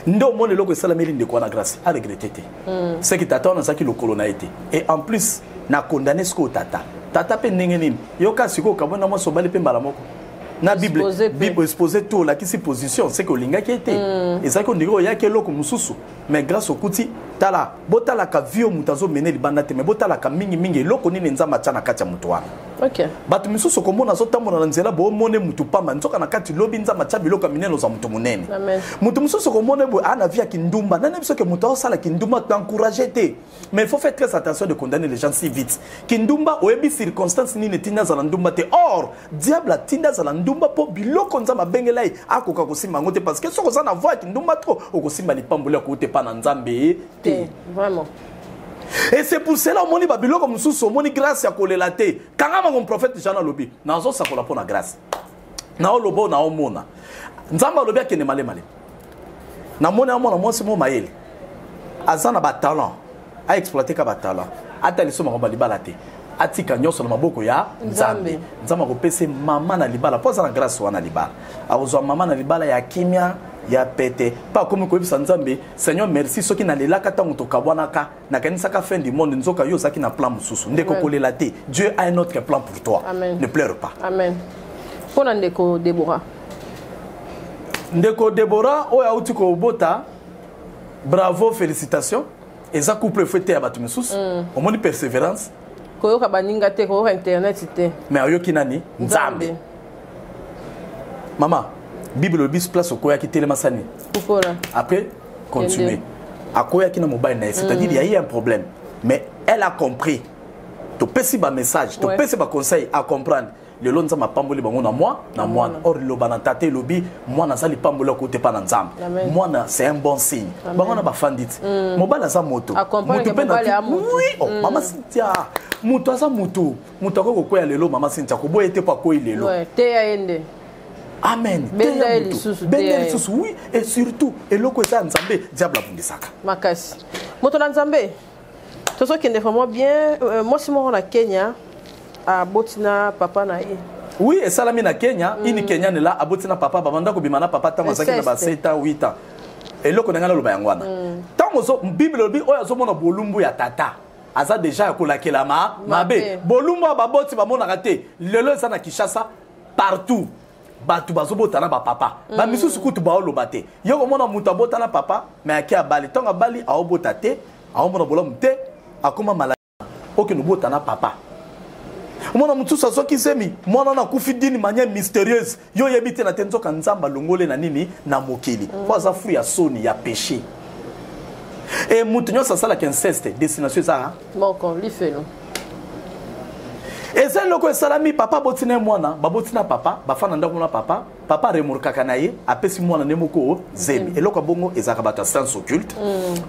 Nde omoni eloko esalameli ndeko wana, Grâce aregretter te. Seki tata wana azalaki lokolo na ye te. Et en plus na condamné sikoyo tata. Tata mpe ndenge nini? Yoka sikoyo, okabwani na mwasi, obali mpe mbala moko na Bible. Exposé mpe. Bible exposé to olakisi position, seke olingaki ye te, ezalaki ondenge oyaki eloko mosusu. Mais grâce okuti, tala, botalaka vie oyo moto azomene libanda te, mais botalaka mingimingi eloko nini Nzambe atya na kati ya moto wana. Bato misusu okomona azotambola na nzela, boomone mutu pamba, nzoka na kati lobi Nzambe atya biloko ya minene, ozwa moto monene. Amen. Moto mosusu okomona boye aa na vie ya kindumba. Nani biso ke moto aosala kindumba, toencourage te, mais il faut faire très attention de condamner les gens si vite. Kindumba, oyebi circonstance nini etinda azala ndumba te. Or diable atinda azala ndumba mpo biloko Nzambe abengela ye akoka kosimba yango te, parce que soki oza na voie ya kindumba trop, okosimba lipamboli ya kouta epa na Nzambe te. Te, vraiment. Et c'est pour cela omoni babiloko mosusu, omoni Grâce ya kolela te. Kanga mango, prophète Jean alobi, nazosakola mpo na grâce, naoloba oyo naomona. Nzambe alobi akende malemale. Namoni amona mwasi mo mayele, aza na batalent, aexploite ka batalent, ata liso makambo ya libala te, atika nyonso na maboko ya Nzambe. Nzambe. Nzambe akopesa ye mama na libala, mpo aza na grâce wana libala, akozwa mama na libala ya kimia, ya pete. Mpe akomi koyebisa Nzambe: "Seigneur, merci. Soki nalelaka ntango tokabwanaka, nakanisaka fin du monde, nzoka yo ozalaki na plan mosusu." Ndeko, kolela te, Dieu a un autre plan pour toi. Amen. Ne pleure pas. Amen. Mpo na ndeko Debora. Ndeko Debora oyo auti kobota, bravo, félicitation. Eza couple fo ete ya bato misusu. Omoni persévérance. Koyoka baninga te, koyoka internet te. Mais oyoki nani? Nzambe. Mama, Bible elobi place okoyaki, telema sani. Kukola. Après, continuer. Kende. Akoyaki na mobali na ye, c'est-à-dire il y a eu un problème, mais elle a compris. Topesi bamessage, topesi baconseil, à comprendre. Lelo Nzambe apamboli bango na mwa na mwana. Or liloba na tata elobi mwana aza lipamboli akouta epa na Nzambe. Mwana, c'est un bon signe. Bango na bafandi ti mobali aza moto. Acomprendre Moto que mpe mobali aza moto. Oui, oh, mama Cynthia, moto aza moto, moto akoki kokwea lelo. Mama Cynthia, koboya ete mpo akwei lelo. Ouais, teya ye nde. Amen. Benda Teya ye moto. lisusu, Benda teya ye ye. lisusu, oui. Et surtout eloko eza ya Nzambe, diable abundisaka. Makasi. Moto na Nzambe, tozokende vraiment bien. Mwasi moko na Kenya aboti na papa na ye. Oui, esalami na Kenya. Ini Kenyane la aboti na papa, babanda kobima na papa ntango azalaki na ba Inceste. 7 ans, 8 ans. Eloko na ngai naloba yango wana, ntango Bible elobi oyo azomona bolumbu ya tata aza deja ya kolakelama mabe. Mabe. Bolumbu ya baboti bamonaka te. Lelo eza na Kinshasa partout, bato bazobota na bapapa. Bamisusu kutu baoloba te. Yo komona moto abota na papa, me ake abali, ntango abali aobota te, aomona bolamu te, akoma maladi. Okende obota na papa, omona mosusu azwaki zemi, mwana wana akufi d'une manière mystérieuse, yo oyebi te na te. Nzoka Nzambe alongole na nini na mokili po aza fruit ya soni ya péché. E moto nyonso asalaka inceste, destination eza moko, lifelo. Eza eloko esalami. Papa aboti na ye mwana, baboti na papa, bafanda ndako na papa, papa aremorkaka na ye, apesi mwana nde moko zemi. Eloko ya bongo ezalaka bato ya science occulte,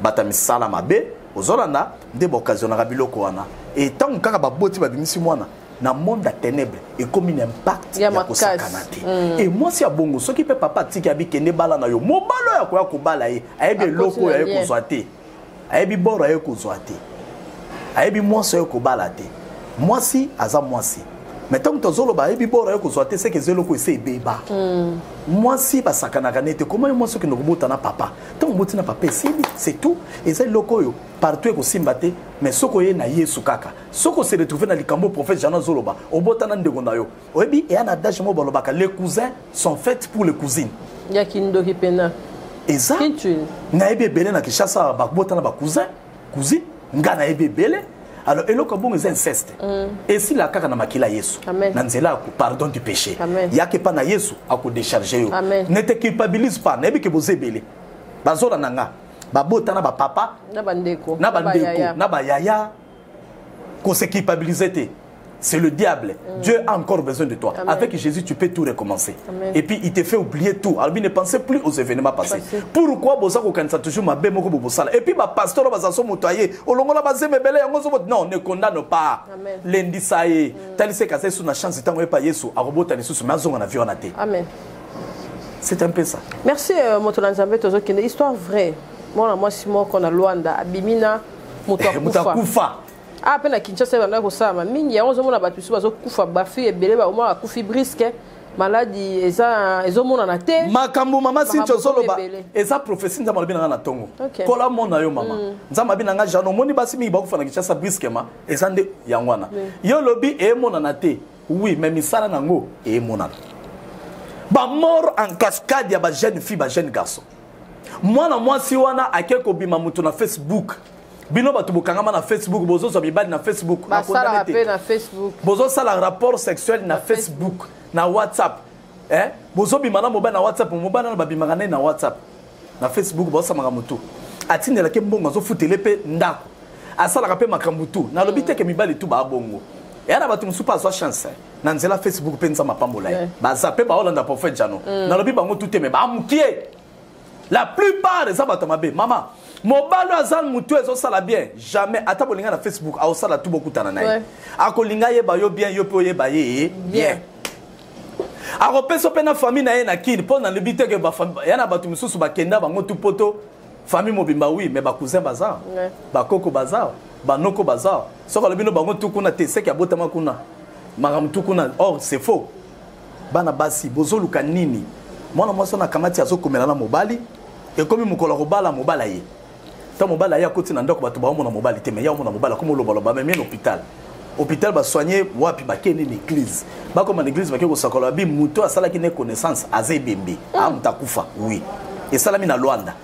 bato ya misala mabe, ozolanda nde baokazionaka biloko wana. E ntango kaka baboti, babimisi mwana na monde ya ténèbre, ekomi na impact Ya ya makasi. kosakana te. E mwasi ya bongo, soki mpe papa atiki, abikende bala na yo, mobali oyo akoya kobala ye, ayebi Akoti eloko oyo na aye lien. kozwa te, ayebi boro aye kozwa te, ayebi mwasi oyo kobala te. Mwasi aza mwasi, mais ntango tozoloba ayebi boro aye kozwa te, seke eza eloko ese ebeba. Mwasi basakanaka nete koma yo mwasi okende kobota na papa. Ntango oboti na papa, esili, c'est tout. Eza eloko oyo partout ekosimba te, mais soki oye na Yesu kaka, soki ose retrouve na likambo prophète Jean azoloba, obota na ndeko na yo, oyebi eya na adage moko balobaka: les cousins sont faits pour les cousines. Ya kindoki mpena. Eza Kintwini. Nayebi ebele na Kinshasa bakobota na bacousin, cousine. Nga nayebi ebele. Alors eloko ya bongo eza inceste, esila kaka na makila ya Yesu. Amen. Na nzela ya pardon du péché. Amen. Yaka epa na Yesu, akodécharge yo. Amen. Ne te culpabilise pas. Nayebi ke boza ebele bazolanda nga, babota na bapapa, na bandeko, na bandeko, bayaya. Na bayaya. Kose culpabiliser te, c'est le diable. Dieu a encore besoin de toi. Amen. Avec Jésus, tu peux tout recommencer. Amen. Et puis il te fait oublier tout. Alors ne pensez plus aux événements passés. Passé. Pourquoi boza kokanisa toujours mabe moko bobosala? Et puis bapasteur baza so moto aye olongola bazemi ebele yango non, ne condamne pas. Amen. Lendisa ye, talisa ekaza esu na chance. Ntango yepa Yesu, akobota lisusu, mais azonga na vie wana te. Amen. C'est un peu ça. Merci, moto na Nzambe. Tozokende histoire vraie. Mwana mwasi moko na Lwanda abimi na moto Moto akufa. akufa. Ah, mpe na Kinshasa ebandaki kosalama mingi yango. Ozomona bato misusu bazokufa, bafille ebele baoma bakufi brusque, maladi eza ezomonana te. Makambo mama Sinti Makambo ozoloba ebele. eza prophétie. Nzambe alobi na nga na ntongo. Kola mona yo mama. Nzambe abi na nga: Jean, omoni basi mingi bakufa na Kinshasa brusquement, eza nde yango wana. Yo olobi emonana te, oui, mais misala nango emonana. Bamort en cascade ya bajeune fille, bajeune garçon. Mwana mwasi wana ake kobima moto na Facebook. Bino bato bokangama na Facebook, bozozwa mibali na Facebook. Basalaka Nakondane te. mpe na Facebook. Bozosala rapport sexuel na Facebook, na WhatsApp, eh? Bozobima na mobali na WhatsApp. Mobali wana babimaka nde na WhatsApp, na Facebook, baosamaka motu, atindelaki mbongo, azofutele mpe ndako, asalaka mpe makambo tu. Nalobi teke mibali tu baabongo. Eya na bato mosusu mpe azwa chance, eh, na nzela Facebook mpe Nzambe apambola ye. Baza mpe baolanda prophète Jano. Nalobi bango tu te, me bamukie, la plupart eza bato mabe. Mama, mobali oyo aza motu ezosala bien, jamais ata bolinga na Facebook aosala tu bokutana na ye. Akolinga yeba yo bien, yo mpe oyeba ye bien. Akopesa mpe na famille na ye na Kini. Mpo nalobi te ke ya na bato mosusu bakenda bango tu poto, famille mobimba, oui, mais bacousin baza, bakoko baza, banoko baza. Soki alobi no bango tu kuna te, seki abotama kuna, makambo tu kuna. Or c'est faux. Bana basi, bozoluka nini? Mwana mwasi wana akamati, azokomela na mobali, ekomi mokolo ya kobala, mobali aye. Ntango mobali aye, akoti na ndako, bato baomona mobali te, mais ya omona mobali, akomi olobaloba, amemi na hôpital. Hôpital basoigne wapi? Bakende na église, bakoma na église, bake kosakola, babi moto asalaki ne connaissance aza ebembe, a moto akufa. Oui, esalami na Lwanda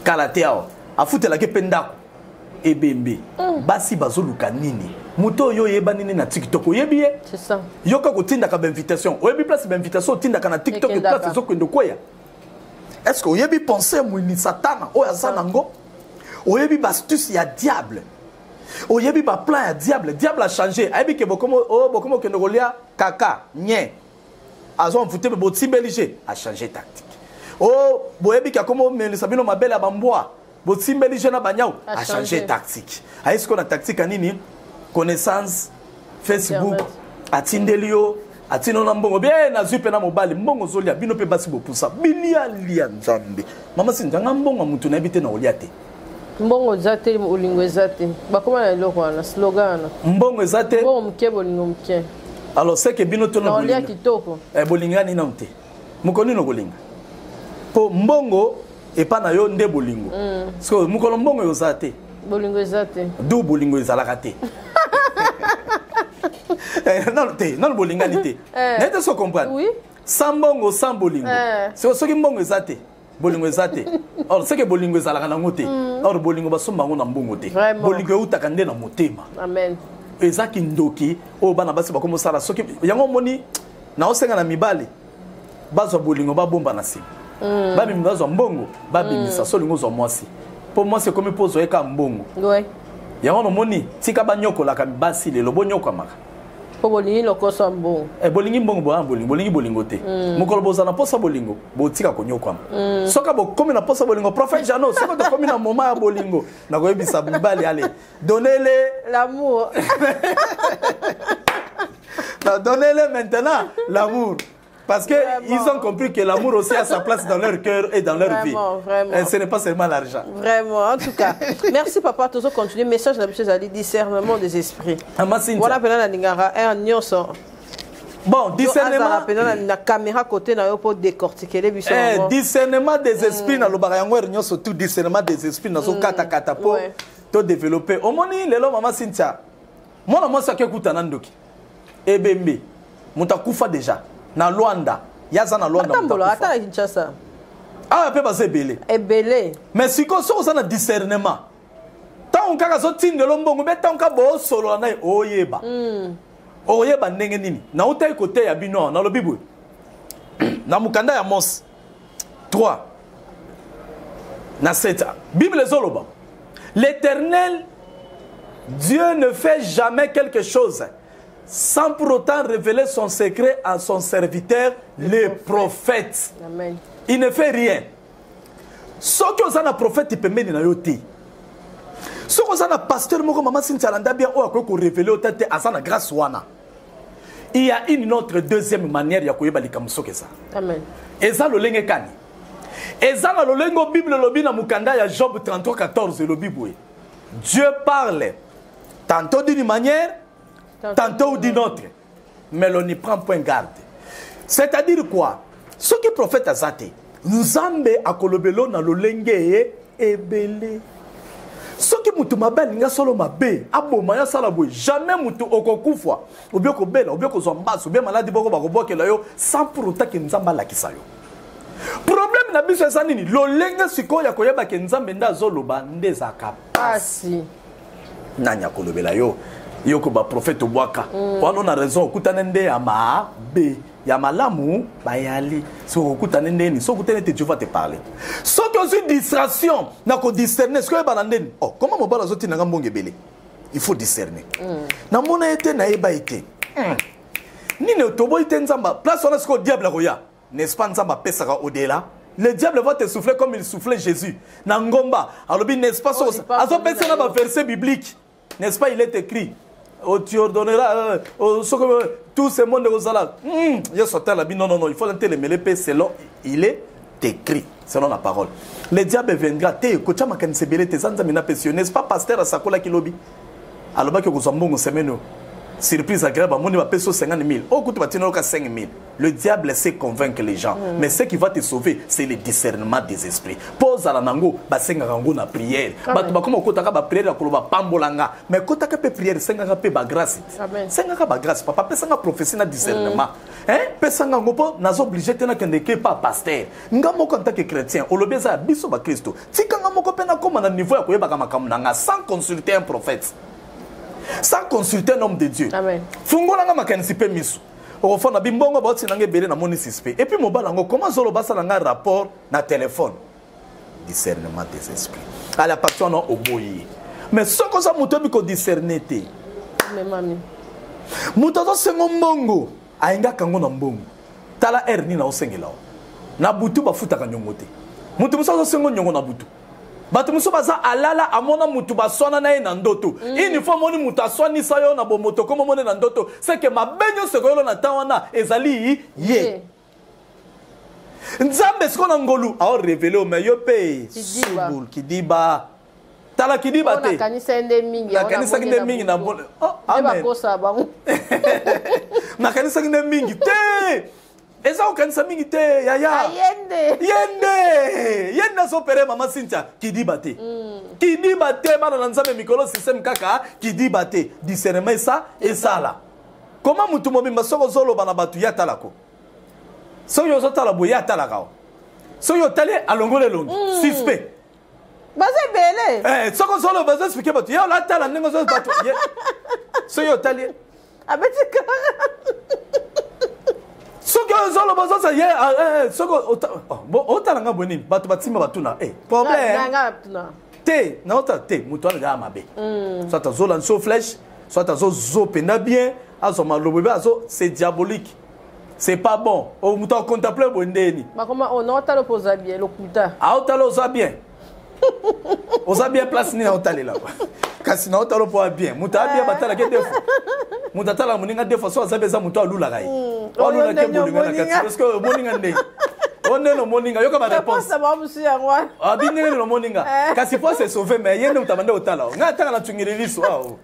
kala te awa. Afutelaki mpe ndako, ebembe. Basi bazoluka nini? Moto oyo oyeba nini na TikTok, oyebi ye? C'est ça. Yoka kotindaka bainvitation, oyebi place bainvitation otindaka na TikTok Ekendaka. place ezokende okweya. Est ce que oyebi pensée ya moyini Satana oyo aza nango? Oyebi baastuce ya diable, oyebi baplan ya diable. Diable achange, ayebi ke bokomo oh, bokomo okende kolia kaka nye, azwa mfute mpe botimbeli je, achange tactique. O oh, boyebi ke akomi omelisa bino mabele ya bambwa, botimbeli je na banyau, achange tactique. Aye sikoyo na tactique ya nini? Connaissance, Facebook, atindeli yo, atindi na mbongo bien, nazwi mpe na mobali mbongo, ozolia bino mpe basi bopusa bilialia. Nzambe, mama Sinjanga, mbongo ya motu nayebi te na kolia te. Mbongo eza te, bolingo eza te. Bakóma na eloko wana, slogan wana. Mbongo eza te, mbongo moke, bolingo moke. Alors c'est que bino tono olia kitoko. Eh, bolingani nanu te. Mokolo nini okolinga? Mpo mbongo epa na yo nde bolingo. Sikoyo mokolo mbongo ozala te, bolingo eza te. Du bolingo ezalaka te. Eh, nanu te, nanu bolingani te. Naye te, so comprendre. Sans mbongo, sans bolingo. Sikoyo soki mbongo eza te, bolingo eza te. Or c'est que bolingo ezalaka nango te. Or bolingo basomba yango na mbongo te. Bolingo eutaka nde na motema. Amen. Eza kindoki oyo bana basi bakomi osala. Soki yango omoni, naosenga na mibali bazwa bolingo, babomba na nsima. Babimisa, bazwa mbongo, babimisa. So olingi ozwa mwasi, mpo mwasi ekomi mpo ozwa ye kaka mbongo. Yango nomoni, tika banyokolaka basi lelo, bonyokwamaka. Mpo bolingi lokoso ya mbongo. Eh, bolingi mbongo, boya bolingo, bolingi bolingo te. Mokolo bozala na mposa bolingo, botika konyokwama. Soki bokomi na mposa bolingo, prophète Jano, soki tokomi na moment ya bolingo, nakoyebisa mibali: ale, donnez-le l'amour. Donnez-le maintenant l'amour. Parce qu'ils ont compris que l'amour aussi a sa place dans leur cœur et dans leur vie. Vraiment. Et ce n'est pas seulement l'argent. Vraiment, en tout cas. Merci papa, toujours continuer. Message na biso ezali discernement des esprits. Voilà mpena nalingaka aire nyonso. Bon, discernement. Mpena na caméra côté na yo mpo décortiquer biso. Eh, discernement des esprits, nalobaka yango heure nyonso, tout discernement des esprits nazokatakata mpo to développer. Omoni lelo, mama Cynthia, mwana mwasi akekuta na ndoki, ebembe, moto akufa déjà na Lwanda, ye aza na Lwanda. Atambola ata na Kinshasa. Awa mpe baza ebele. Ebele. Mais sikoyo soki oza na discernement, ntango kaka azotindela mbongo mpe ntango kaka boosolola na ye, oyeba. Oyeba ndenge nini? Nautaki koteya bino awa, nalobi boye na mokanda ya Mose 3 na 7, Bible ezoloba: "L'Éternel Dieu ne fait jamais quelque chose sans pour autant révéler son secret à son serviteur les prophètes." Amen. Il ne fait rien soki oza na prophète pembeni na yo te. Soki oza na pasteur moko, mama Sintia, alanda bien, oyo akoki korévéler yo te, aza na grâce wana. Il y a une autre deuxième manière ya koyeba likambo soki eza. Amen. Eza lolenge kani? Eza na lolenge oyo Bible elobi na mokanda ya Job 33 14, elobi boye: "Dieu parle tantôt d'une manière, tantôt d'une autre, mais l'on n'y prend point garde." C'est-à-dire quoi? Soki prophète aza te, Nzambe akolobelo na lolenge ye ebele. Soki motu mabe alingi asolo mabe, aboma yo, asala boye, jamais motu okokufa, obie kobela, obie kozwa mbasi, obie maladi boko bakobwakela yo, sans pour autant ke Nzambe alakisa yo. Problème na biso eza nini? Lolenge sikoyo ya koyeba ke Nzambe nde azoloba nde ezalaka pasi. Nani akolobela yo? Yo ko baprophète obwaka wana na raison, okutana nde ya mabe, ya malamu bayali. Soki okutani ndeni, soki okutani te, Dieu va te parler. Soki ozwi distraction na kodiscerne, soki oyebana ndeni, oh, comment mobali azotindanga mbongo ebele, il faut discerner. Namona ye te, nayeba ye te. Nini toboyi te Nzambe place wana. Sikoyo diable akoya, n'est-ce pas? Nzambe apesaka au-delà. Le diable va te souffler comme il soufflait Jésus na ngomba. Alobi, n'est-ce pas, Oh, azopesa na baverset biblique, n'est-ce pas, il est écrit: "Oh, tu ordonneras oh, soki tout ce monde ekozala." Yesu atala bi: "Non, non, non, il faut ntelemele mpe selon il est écrit, selon la parole." Le diable viendra te kotia makanisi ebele te. Eza Nzambe napesi yo, n'est-ce pas? Pasteur asakolaki lobi, alobaki okozwa mbongo semaine oyo, surprise agréable, bamoni bapesi yo 50 000, oyo kutu batina yoka 5 000. Le diable sait convaincre les gens, mais ce qui va te sauver, c'est le discernement des esprits. Mpo ozala nango, basengaka yango na prière. Bato bakoma okotaka baprière ya koloba pambolanga, mais kotaka mpe prière, esengaka mpe bagrâce. Amen. Sengaka bagrâce: "Papa, pesanga prophétie na discernement." Hein? Pesanga yango mpo naza obligé te nakende ke pa pasteur. Nga moko en tant que chrétien, olobi eza ya biso bakristo, tikanga moko mpe nakóma na niveau ya koyebaka makambo na nga sans consulter un prophète, sans consulter un homme de Dieu. Amen. Fungolanga makanisi mpe miso. Okofanda bimbongo baotinanga ebele, namoni suspect. Et puis mobali yango, comment azoloba, asala nga rapport na telefone? Discernement des esprits. À la partie wana oboyi ye. Mais soki oza moto oyebi kodiscerne te, moto azosenga mbongo, ayingaka yango na mbongo. Tala heure nini aosengela o na butu, bafutaka nyongo te. Moto mosusu azosenga nyongo na butu. Bato mosusu baza alala, amona motu baswana na ye na ndoto. Une fois omoni moto aswanisa yo na bomoto, koma omoni na ndoto, seke mabe nyonso ekoyelo na ntan wana ezali ye. Nzambe sikoyo na ngolu aorévéler yo, mais yo mpe subul kidiba. Tala kidiba te. Nakanisaki nde mingi. Nakanisaki nde mingi na oh, amen. Nakanisaki nde mingi te. Eza kokanisa mingi te, yaya. Yende. Yende, yende azopere mama Cynthia. Kidiba te, kidiba te. Bana na Nzambe, mikolo système kaka kidiba te. Discernement esa esala koma mutu mobimba. Soki ozoloba na bato, ye atalako. Soki ozotala boye, ye atalaka o. Soki otali, alongoli elongi, suspect. Baza ebele. Eh, soki ozoloba, ozoexpliquer bato, ye olatala ndenge ozo bato. Soki otali, abeti kara. Soki ozoloba, ozosa ye. Soki otala nga boye, nini bato batimba batuna problème te. Naotala te, moto wana eza mabe. Soit azola nso flèche, soit azozo mpenza bien, azwa malobo ebe azo, c'est diabolique, c'est pas bon. Moto acontemple boye ndeni. Bakoma naotala mpo oza bien, lokuta. Aotala oza bien, oza bien place nini aotalela? Kasi naotala mpo bien. Moto abien batalaki deux fois. Moto atalaka moninga deux fois so aza bien, eza moto alulaka ye, alulaki bolinga na kati. Parce que omoninga ndenge o ndenge omoninga, yoka baréponse abi ndenge nini omoninga. Kasi po se sauver, mais ye nde moto abande kotala. Ngai atanga na tungeli liso awa,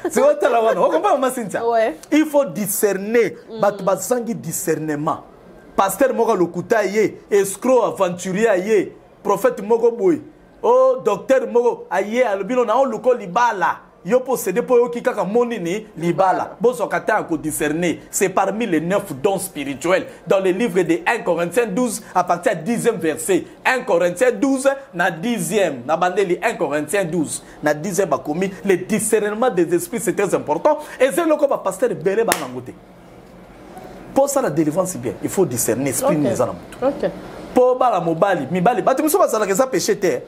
sikoyo otala wana, okompa mama Cynthia. Il faut discerner. Bato bazangi discernement. Pasteur moko alokuta ye, escroc, aventurier aye, prophète moko boye, o docteur moko aye, alobi no na oluka libala. Yo mpo céder, mpo oyoki kaka mo nini libala. Bozwaka temps ya kodiscerner. C'est parmi les neuf dons spirituels dans le livre de 1 Corinthiens 12 à partir ya 10e verset. 1 Corinthiens 12 na 10e, na bandeli 1 Corinthiens 12 na 10e, bakomi le discernement des esprits. C'est très important. Eza eloko bapasteur ebele banango te. Mpo osala délivrance bien, il faut discerner esprit nini eza na motu. Mpo bala mobali, mibali, bato mosusu bazalaka, eza péché te,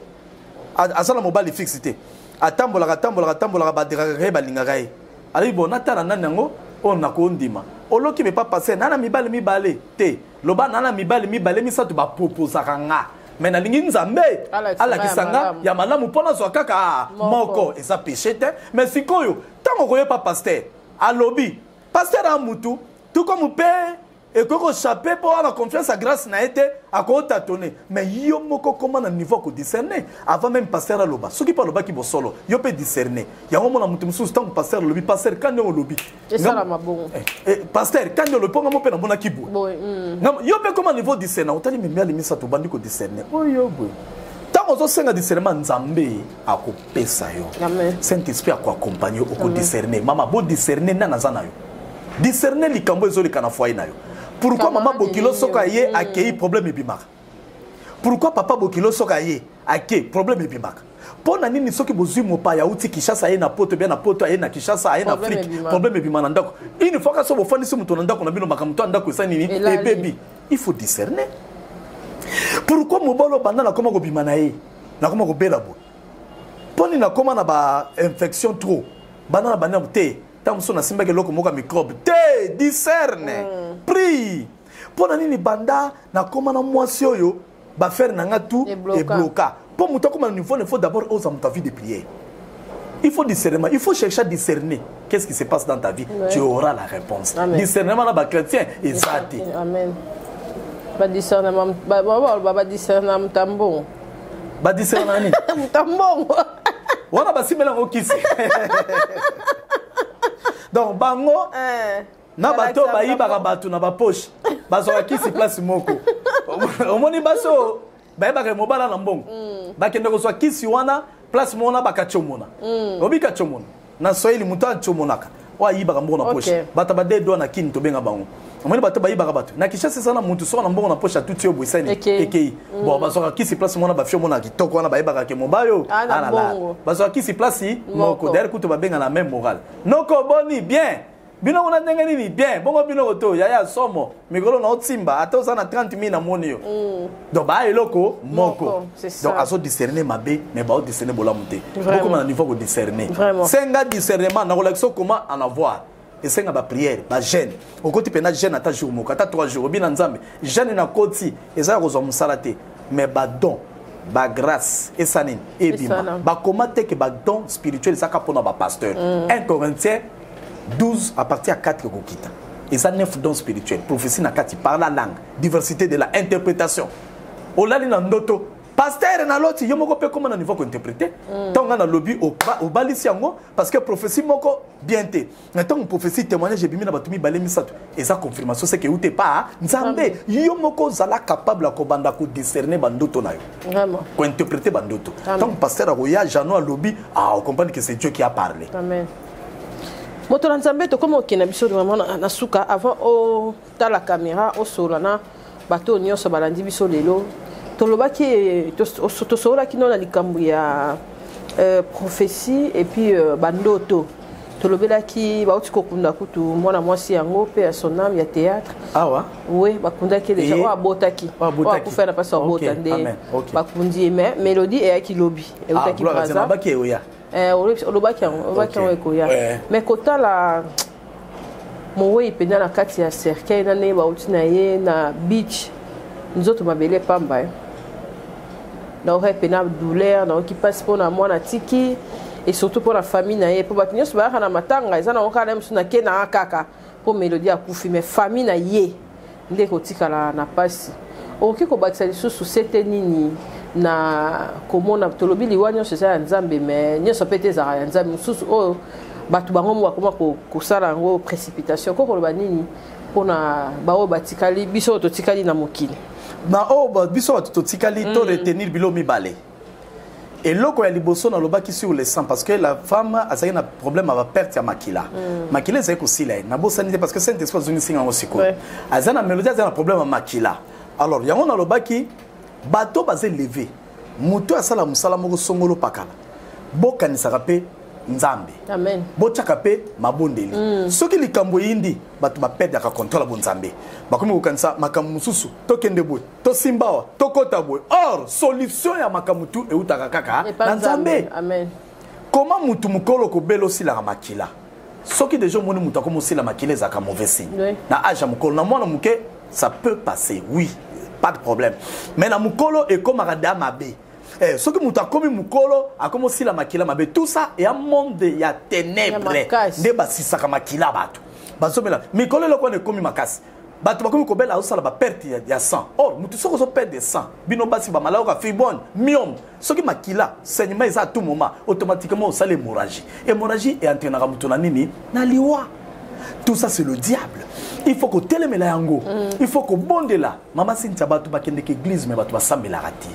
azala mobali fixe te, atambolaka, atambolaka, atambolaka, badrakaka ye, balingaka ye. Alobi bon, natala nani yango oyo nakondima. Oloki me pa passe nana mibali mibale te. Loba nana mibali mibale, misato baproposaka nga, mais nalingi Nzambe alakisa nga ya malamu mpo nazwa kaka moko. Eza péché te. Mais sikoyo ntango okoyepa pasteur, alobi pasteur a mutu tukomu mpe ekoki kochape mpo wana confiance ya grâce na ye te, akotâtonner. Mais yo moko koma na niveau ya kodiscerne avant même pasteur aloba. Soki mpe alobaki bosolo, yo mpe discerne yango. Mona moto mosusu, ntango pasteur alobi, pasteur kandi olobi, pasteur kandi olobi mpo nga mo mpe namonaki boye. Yo mpe koma niveau discerne. Otali mimiali misato, obandi kodiscerne oyo boye. Ntango ozosenga discernement, Nzambe akopesa yo, Saint Esprit akoaccompagne yo, okodiscerne. Mama, bodiscerne nani aza na yo. Discerne likambo ezoleka na foyer na yo. Pourquoi mama bokilo soki aye, akei, problème ebimaka? Pourquoi papa bokilo soki aye, ake, problème ebimaka? Mpo na nini soki bozwi mopaya auti Kinshasa, aye na Poto, bien na Poto, aye na Kinshasa, aye na Afrique, problème ebima na ndako? Une fois kasi bofandisi moto na ndako na bino, makambo to ya ndako esa nini ebebi. Il faut discerner. Pourquoi mobolo banda nakoma kobima na ye, nakoma kobela boye? Mpo nini nakoma na bainfection trop banda na banda te? Ntango mosusu nasimbaki eloko moko ya microbe te. Discerne, prie. Mpo na nini banda nakóma na mwasi oyo, baaffaire na nga tout ebloka? Mpo moto akóma na niveau, il faut d'abord oza moto ya vie de prière. Il faut discernement, il faut chercher à discerner qu'est-ce qui se passe dans ta vie. Tu auras la réponse. Amen. Discernement na bachrétien eza te. Amen. Badiscernement, badiscernement mutambongo. Badiscernement nini? Mutambongo. Wana basimbela yango kisi. Donc bango na bato oyo bayibaka bato na bapoche bazwaka kisi place moko. Omoni basi oyo bayebaka mobala na mbongo, bakende kozwa kisi wana place moko na bakatiomona. Obi katiomona na Swahili, moto atiomonaka oyo ayibaka mbongo na poche. Bato badedwa na Kini, tobenga bango. Omoni bato bayibaka bato na Kinshasa, eza na motu soko na mbongo na poche, atuti yo boye, esani ekei. Bon, bazwaka kisi place moko na bafio mona kitoko wana, bayebaka ke mobali oyo alala, bazwaka kisi place moko. D'ailleurs kutu babenga na même morale. Noko boni bien. Bino kuna ndenge nini? Bien, bongo bino koto yaya somo, mikolo na otimba ata oza na 30 000 namoni yo. Donc ba eloko moko. Donc azo discerner mabe mais ba discerner bolamu te. Bokoma na niveau ko discerner. Senga discernement na kolakisa comment en avoir. Esenga ba prière, ba jeûne. Okoti pena jeûne ata jour moko, ata 3 jours, obina Nzambe. Jeûne na koti eza ya kozwa mosala te, mais ba don ba grâce esa nini ebima. Bakoma te ke ba don spirituel ezaka mpona ba pasteur. 1 Corinthiens 12 à partir ya 4 kokita. Eza 9 dons spirituels, prophétie na kati, par la langue, diversité de la interprétation. Olali na ndoto, pasteur na loti yo moko pe koma na niveau ko interpréter. Tant nga na lobi obalisi yango parce que prophétie moko bien te. Na tant prophétie témoignage ebimi na bato mibale misato, eza confirmation c'est que ute pa Nzambe yo moko zala capable ya kobanda ko discerner ba ndoto na yo. Vraiment. Ko interpréter ba ndoto. Amen. Tant pasteur akoya Jeannot alobi, ah on comprend que c'est Dieu qui a parlé. Amen. Moto na Nzambe tokoma okenda biso vraiment na suka avant otala caméra osola na bato nyonso balandi biso lelo. Tolobaki, tosololaki no na likambo ya prophétie et puis bandoto. Tolobelaki bauti kokunda kutu mwana mwasi yango pe ya son âme ya théâtre. Awa. Oui, bakundaki déjà Et oyo abotaki. Oyo abotaki. Oyo akufa na pasi abota Ok, nde. amen. Ok. Bakundi ye, mais mélodie eyaki lobi. Eutaki Ah, gloire à Dieu, Brazza. nabaki eoya. Olobaki yango, olobaki Ok. yango ekoya. Ouais. Mais kotala mowei mpenza na kati ya cercueil na ndenge bauti na ye na beach, nzoto mabele pamba, eh. Naoki mpenza douleur, naoki mpasi mpona mwana tiki et surtout mpona famille na ye, mpo bato nyonso bayaka na matanga eza nango kaka na ye mosusu nake na kaka mpo mélodie akufi, mais famille na ye nde kotikala na mpasi. Okoki kobakisa lisusu sete nini na komona tolobi liwa nyonso eza ya Nzambe, mais nyonso mpe te ezalaka ya Nzambe, mosusu oyo bato bango moko bakoma kosala yango précipitation. Okoki koloba nini mpona baoyo batikali, biso oyo totikali na mokili? Na oyo biso bato totikali, to retenir bilo mibale. Eloko ya liboso nalobaki sur le sang, parce que la femme azalaki na problème ya ba perte ya makila. Makila ezalaki kosila ye. Nabosani te parce que Saint-Esprit azongisi yango sikoyo. Aza na mélodie, aza na problème ya makila. Alors yango nalobaki bato baza élevé, moto asala mosala moko songolo pakala, bokanisaka mpe Nzambe. Amen. Botiaka mpe mabondeli. Soki likambo eyindi, bato baperdaka contrôle ya bonzambe, bakomi kokanisa makambo mosusu, tokende boye, tosimba awa, tokota boye. Or solution ya makambo tu eutaka kaka Epa na Nzambe. Nzambe. Amen. Comment mutu mokolo kobela osilaka makila? Soki déjà omoni mutu akomi osila makila, ezalaka mauvais signe. Na âge ya mokolo, na mwana moke ça peut passer, oui, pas de problème, mais na mokolo ekomaka da mabe. Soki moto akomi mokolo akomi osila makila mabe, tout ça eya monde ya ténèbre. Ya makasi. Nde basisaka makila bato bazomela mikolo. Eloko wana ekomi makasi, bato bakomi kobela, azosala baperte ya sang. Or motu soki ozoperdre sang, bino basi bamaladi oka fibrome, myome, soki makila saignement eza à tout moment, automatiquement osala hémorragie. Hémorragie eentraînaka moto na nini? Na liwa. Tout ça, c'est le diable. Il faut kotelemela yango. Il faut kobondela. Mama Cynthia, bato bakendeke église mais bato basambelaka te.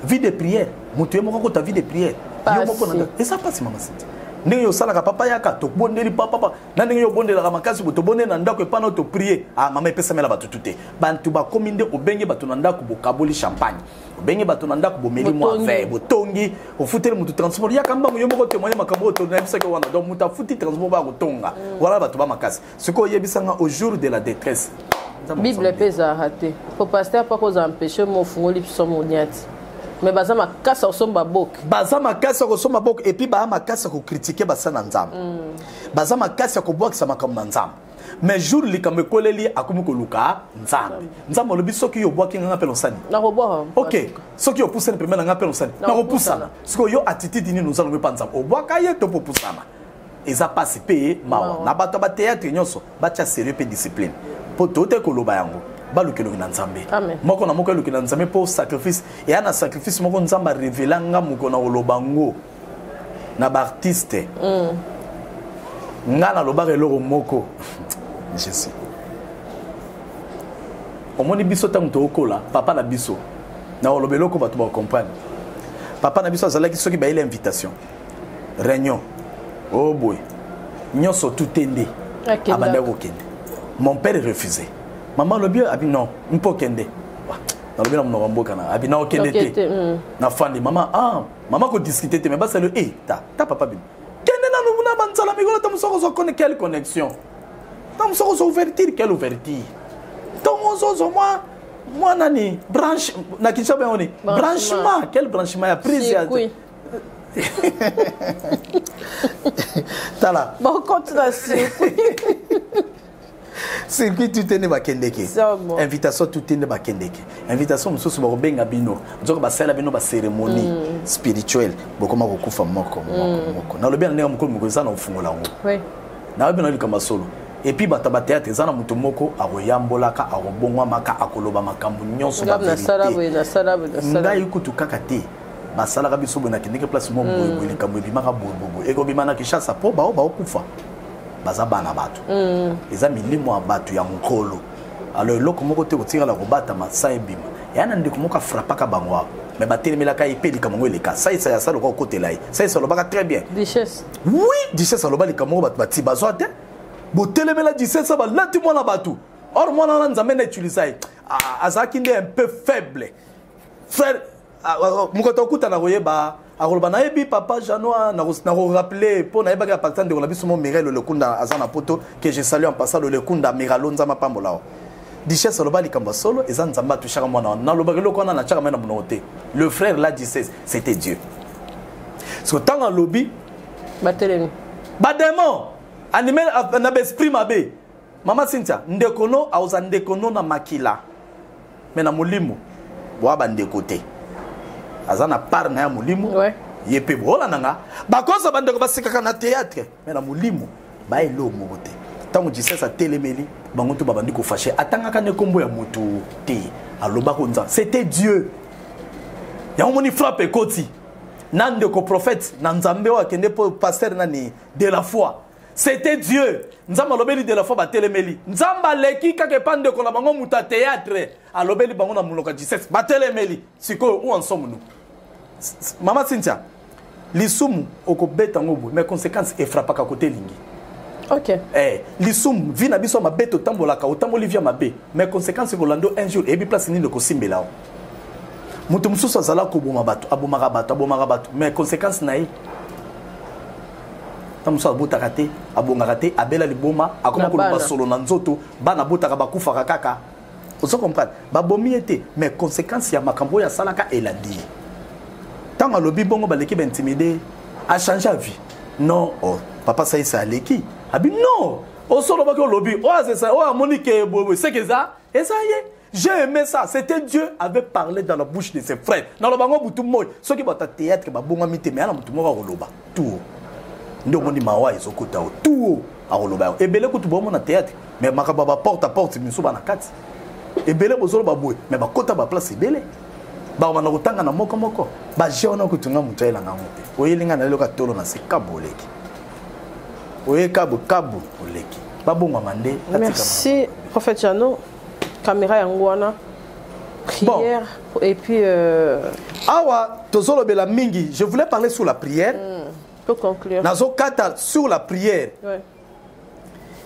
Vie de prière, moto ye moko akota vie de prière yo moko na Pasi. ndako. Eza mpasi, mama Cynthia, ndenge osalaka papa yaka tobondeli papa na ndenge yo obondelaka makasi bo tobondeli na ndako epai na oyo toprie. Ah mama, epesamela bato tu te. Bantu bakomi nde obenge bato na ndako, bokaboli champagne, obenge bato na ndako, bomeli mwa Botongi. verre, botongi, ofuteli motu transport, yaka mbango, yo moko témoigne makambo oyo tonayebisaki wana. Donc moto afuti transport baya kotonga wana, bato ba makasi. Sikoyo oyebisanga au jour de la détresse Nzambe Bible akosala mpe ezalaka te po pasteur mpo akozala empêche mo ofungoli biso moniati, mais baza makasi ya kosomba boke. Baza makasi ya kosomba boke et puis baa makasi ya kocritiquer basa na Nzambe, baza makasi ya kobwakisa makambo na Nzambe, mais jour likambo ekoleli, akomi koluka Nzambe. Nzambe alobi soki yo obwaki nganga mpe losani Nakobwaka. Ok, soki opusani pembeni na nga mpe losani nakopusana. Sikoyo yo attitude nini oza nango epa Nzambe? Obwaka ye to mpo opusana? Eza pasi mpe mawa na bato ya batéâtre nyonso. Batia sérieux mpe discipline mpo tote koloba yango, baluka elongi na Nzambe. Amen. Moko na moko eluki na Nzambe mpo sacrifice eya na sacrifice moko Nzambe arévéler nga moko na koloba ngo na baartiste. Nga nalobaka eloko moko, Jésus, omoni biso ntango tookola, papa na biso, na koloba eloko bato bacomprendre, papa na biso azalaki soki bayeli invitation, réunion oyo boye nyonso tu te nde Akendaka. abandaki kokende. Mon père refusé. Mama alobi abi non, mpo okende. Wa, nalobi na monoko ya mboka na abi na okende Okende te. te, Nafandi mama, ah mama kodiscuter te, mais basali e ta ta papa bino kende nanu na banzala mikolo ta mosu akozwa kone quelle connexion. Ntango mosusu okozwa ouverture. Quelle ouverture? Ntongo ozozwa mwa mwa nani, branche na Kinshasa bengo nini? Branchement. Quel branchement ya prise ya Circuit. Tala. Bakoti na circuit. Circuit tu te nde bakendeke. Somo. Invitation tu te nde bakendeke. Invitation mosusu bakobenga bino, nzoka basalela bino bacérémonie spirituelle, bokoma kokufa moko moko moko. Nalobi na ndenge mokolo moko eza na kofungola yango. Nayebi na likambo ya solo. Et puis bato ya bathéâtre, eza na moto moko akoyambolaka, akobongwamaka, akoloba makambo nyonso. Ngam nasala Bavérité. boye, nasala boye, nasala. Ngai kutu kaka te, basalaka biso boye, nakendeki place mo boye boye, likambo ebimaka boye boye boye, ekobima na Kinshasa mpo bao baokufa baza bana bato, eza milimo ya bato ya nkolo. Alors eloko moko te kotikala kobatama sa ebima. Eya na ndeko moko afrapaka bango awa, mais batelemelaka ye mpe likambo yango eleka. Saisa ya sala okoka kokotela ye. Saisa alobaka très bien. Duchesse. Oui, duchesse aloba likambo moko, bato bati bazwa te, botelemela duchesse, balati mwana bato. Or mwana wana Nzambe na utilisa ye. Ah, azalaki nde un peu faible, frère. Mokoto okutana koyeba, akoloba nayebi papa Janoa, nakorappeler mpo nayebaki ya partir ndeko na biso mo Mirel Olekunda, aza na Poto, que je salue en passant. Olekunda Miralo, Nzambe apambola o. Duchesse aloba likambo ya solo, eza Nzambe atushaka mwana wana. Nalobaka eloko wana, natiaka mai na monoko te. Le frère là, duchesse, c'était Dieu, parce que ntango alobi, Batelemi. Badémon animé na baesprit mabe. Mama Cynthia, ndeko no aoza ndeko no na makila, me na molimo boya bandeko te. Aza na part na ya molimo. Ye mpe boolanda nga, bakoza bandeko basekaka na théâtre, me na molimo baelo moko te. Ntango Jesus atelemeli bango to babandi kofâcher, atangaka nde nkombo ya moto te, alobako Nzambe, c'était Dieu. Yango moni frappe ekoti na ndeko prophète na Nzambe oyo akende mpo pasteur nani de la foi. C'était Dieu. Nzambe alobeli de la foi, batelemeli. Nzambe aleki kaka epa ndeko na bango moto ya théâtre, alobeli bango na monoko ya 17, batelemeli. Sikoyo, où en sommes nous? Mama Cynthia, lisumu okobeta yango boye, mais conséquence efrapaka kote elingi. Eh, lisumu, vie na biso ya mabe totambolaka, otamboli vie ya mabe, mais conséquence ekolanda un jour, eyebi place nini ekosimbela o. Moto mosusu azala koboma bato, abomaka bato, abomaka bato, mais conséquence na ye, ntango mosusu abotaka te, abongaka te, abela liboma, akoma Na koloba bana. solo na nzoto, bana abotaka bakufaka kaka. Ozo comprendre? Babomi ye te, mais conséquence ya makambo oyo asalaka elandi ye. Ntango alobi bongo, baleki baintimide, achange avis. Non, oh, papa Saisa aleki abi non, osolobaki, olobi oyo azesa oyo amoni ke boye seke eza eza ye. J'ai aimé ça. C'était Dieu avait parlé dans la bouche de ses frères. Naloba ngo butu moi, soki bato ya théâtre babongami te, mais ana motu moko akoloba tout nde omoni mawa ezokota o tout akoloba yango. Ebele kutu bomona théâtre, mais makambo ya baporte à porte misu bana kati ebele bozoloba boye, mais bakota baplace ebele, bakobanda kotanga na moko moko baje wana. Kutunga moto ayelanga yango te, oyelinga na leloka tolo na se kabu oleki, oye kabu kabu oleki, babongwama nde batika. Merci, prophète Jano. Caméra yango wana. Prière et puis Awa tozolobela mingi, je voulais parler sur la prière. Pour conclure. Nazokata sur la prière.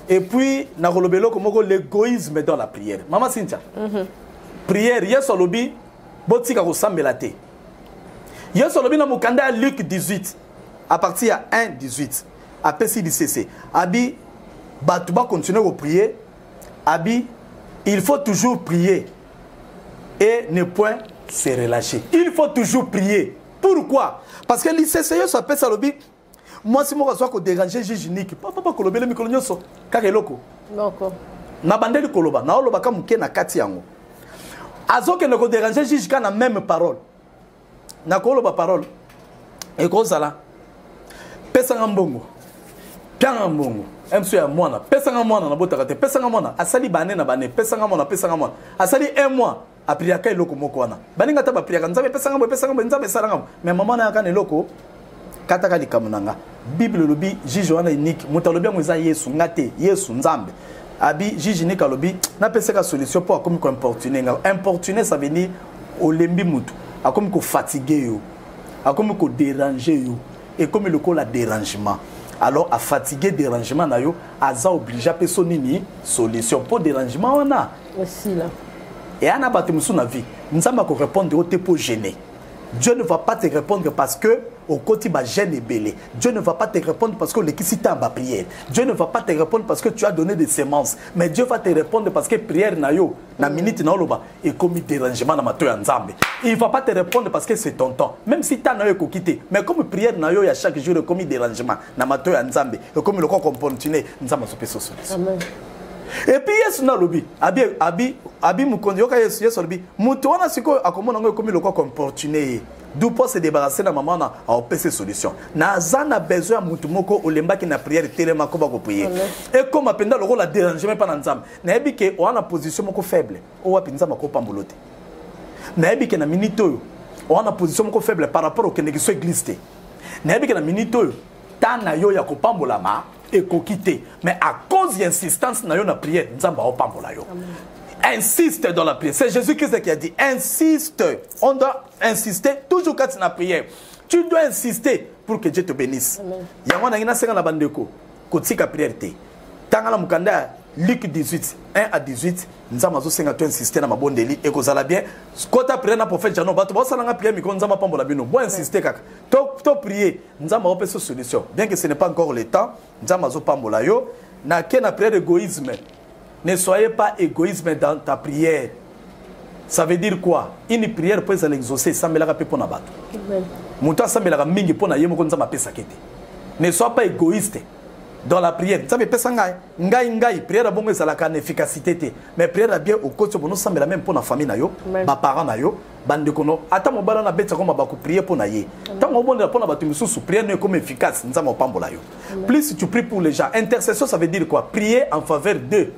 Et puis nakoloba eloko moko, l'égoïsme dans la prière. Mama Cynthia, prière, Yesu alobi botika kosambela te. Yesu alobi na mokanda ya Luc 18, à partir ya 1 18, apesi lisese, abi bato bacontinue koprier, abi il faut toujours prier et ne point se relâcher. Il faut toujours prier. Pourquoi? Parce que lisese Yesu apesi, alobi mwasi moko azwa kodéranger juge unique, papa bakolobele mikolo nyonso kaka eloko. Moko. Na bandeli koloba, naolobaka moke na kati yango, azokende kodéranger juge ka na même parole. Nakoloba parole ekozala pesanga mbongo, pianga mbongo mso ya mwana, pesanga mwana nabotaka te, pesanga mwana. Asali bane na bane, pesanga mwana, pesanga mwana. Asali un mois, apriaka eloko moko wana. Baninga ata bapriaka, Nzambe epesanga boye, pesanga boye, Nzambe esalanga. Mais mama na yaka na eloko kataka likambo na nga. Bible elobi juge wana unique, moto alobi yango eza Yesu, nga te, Yesu Nzambe. Abi juge unique alobi napesaka solution mpo akomi koimportune nga. Importune, ça veut dire olembi mutu, akomi kofatigue yo, akomi kodérange yo, ekomi lokola dérangement. Alors afatigue dérangement na yo, aza obligé apesa nini? Solution mpo dérangement wana Esila. Eya na bato mosusu na vie, Nzambe akorépondre yo te mpo gêne. Dieu ne va pas te répondre parce que okoti bagene ebele. Dieu ne va pas te répondre parce que olekisi temps baprière. Dieu ne va pas te répondre parce que tu as donné des semences, mais Dieu va te répondre parce que prière na yo na minute na oloba ekomi dérangement na mato ya Nzambe. Il va pas te répondre parce que c'est ton temps, même si temps na yo ekoki te, mais comme prière na yo ya chaque jour ekomi dérangement na mato ya Nzambe, ekomi lokola komportune, Nzambe azopesa solution. Amen. Et puis Yesu na alobi, abi abi abi mokonzi, yoka Yesu. Yesu alobi, moto wana sikoyo akomona yango ekomi lokola komportune ye, d'où po se débarrasser na mama wana, aopesa solution. Naza na besoin ya motu moko olembaki na prière, telema, koba koprier, ekoma mpenza lokola dérangement mpa na Nzambe. Nayebi ke oza na position moko faible oyo wapi Nzambe akopambola te. Nayebi ke na minute oyo oza na position moko faible par rapport okendeki so église te. Nayebi ke na minute oyo ta na yo ya kopambolama ekoki te, mais à cause ya insistance na yo na prière, Nzambe aopambola yo. Insiste dans la prière. C'est Jésus-Christ qui a dit: insiste. On doit insister toujours quand tu as prière. Tu dois insister pour que Dieu te bénisse. Yango nangi nasenga na bandeko kotika prière te. Tanga na mokanda ya Luc 18 1 à 18. Nzambe azosenga to insister na mabondeli, ekozala bien. Kota prière na prophète Jano, bato baosalanga prière mikolo, Nzambe apambola bino. Bo insister kaka, to prier, Nzambe aopesa solution, bien que ce n'est pas encore le temps. Nzambe azopambola yo. Nake na prière égoïsme. Ne soyez pas égoïsme dans ta prière. Ça veut dire quoi? Une prière mpo ezala exaucé, esambelaka mpe mpo na bato. Moto asambelaka mingi mpo na ye moko, Nzambe apesaki te. Ne sois pas égoïste dans la prière. Nzambe epesa ngai, ngai, ngai. Prière ya bongo ezalaka na efficacité te, mais prière ya bien, okoti bono osambela même mpo na famille na yo, baparent na yo, bandeko no, ata mobali wana abetaka mabaku, prier mpo na ye. Ntango obondela mpo na bato misusu, prière no ekomi efficace, Nzambe opambola yo. Plus tu pries pour les gens, intercession, ça veut dire quoi? Prier en faveur d'eux,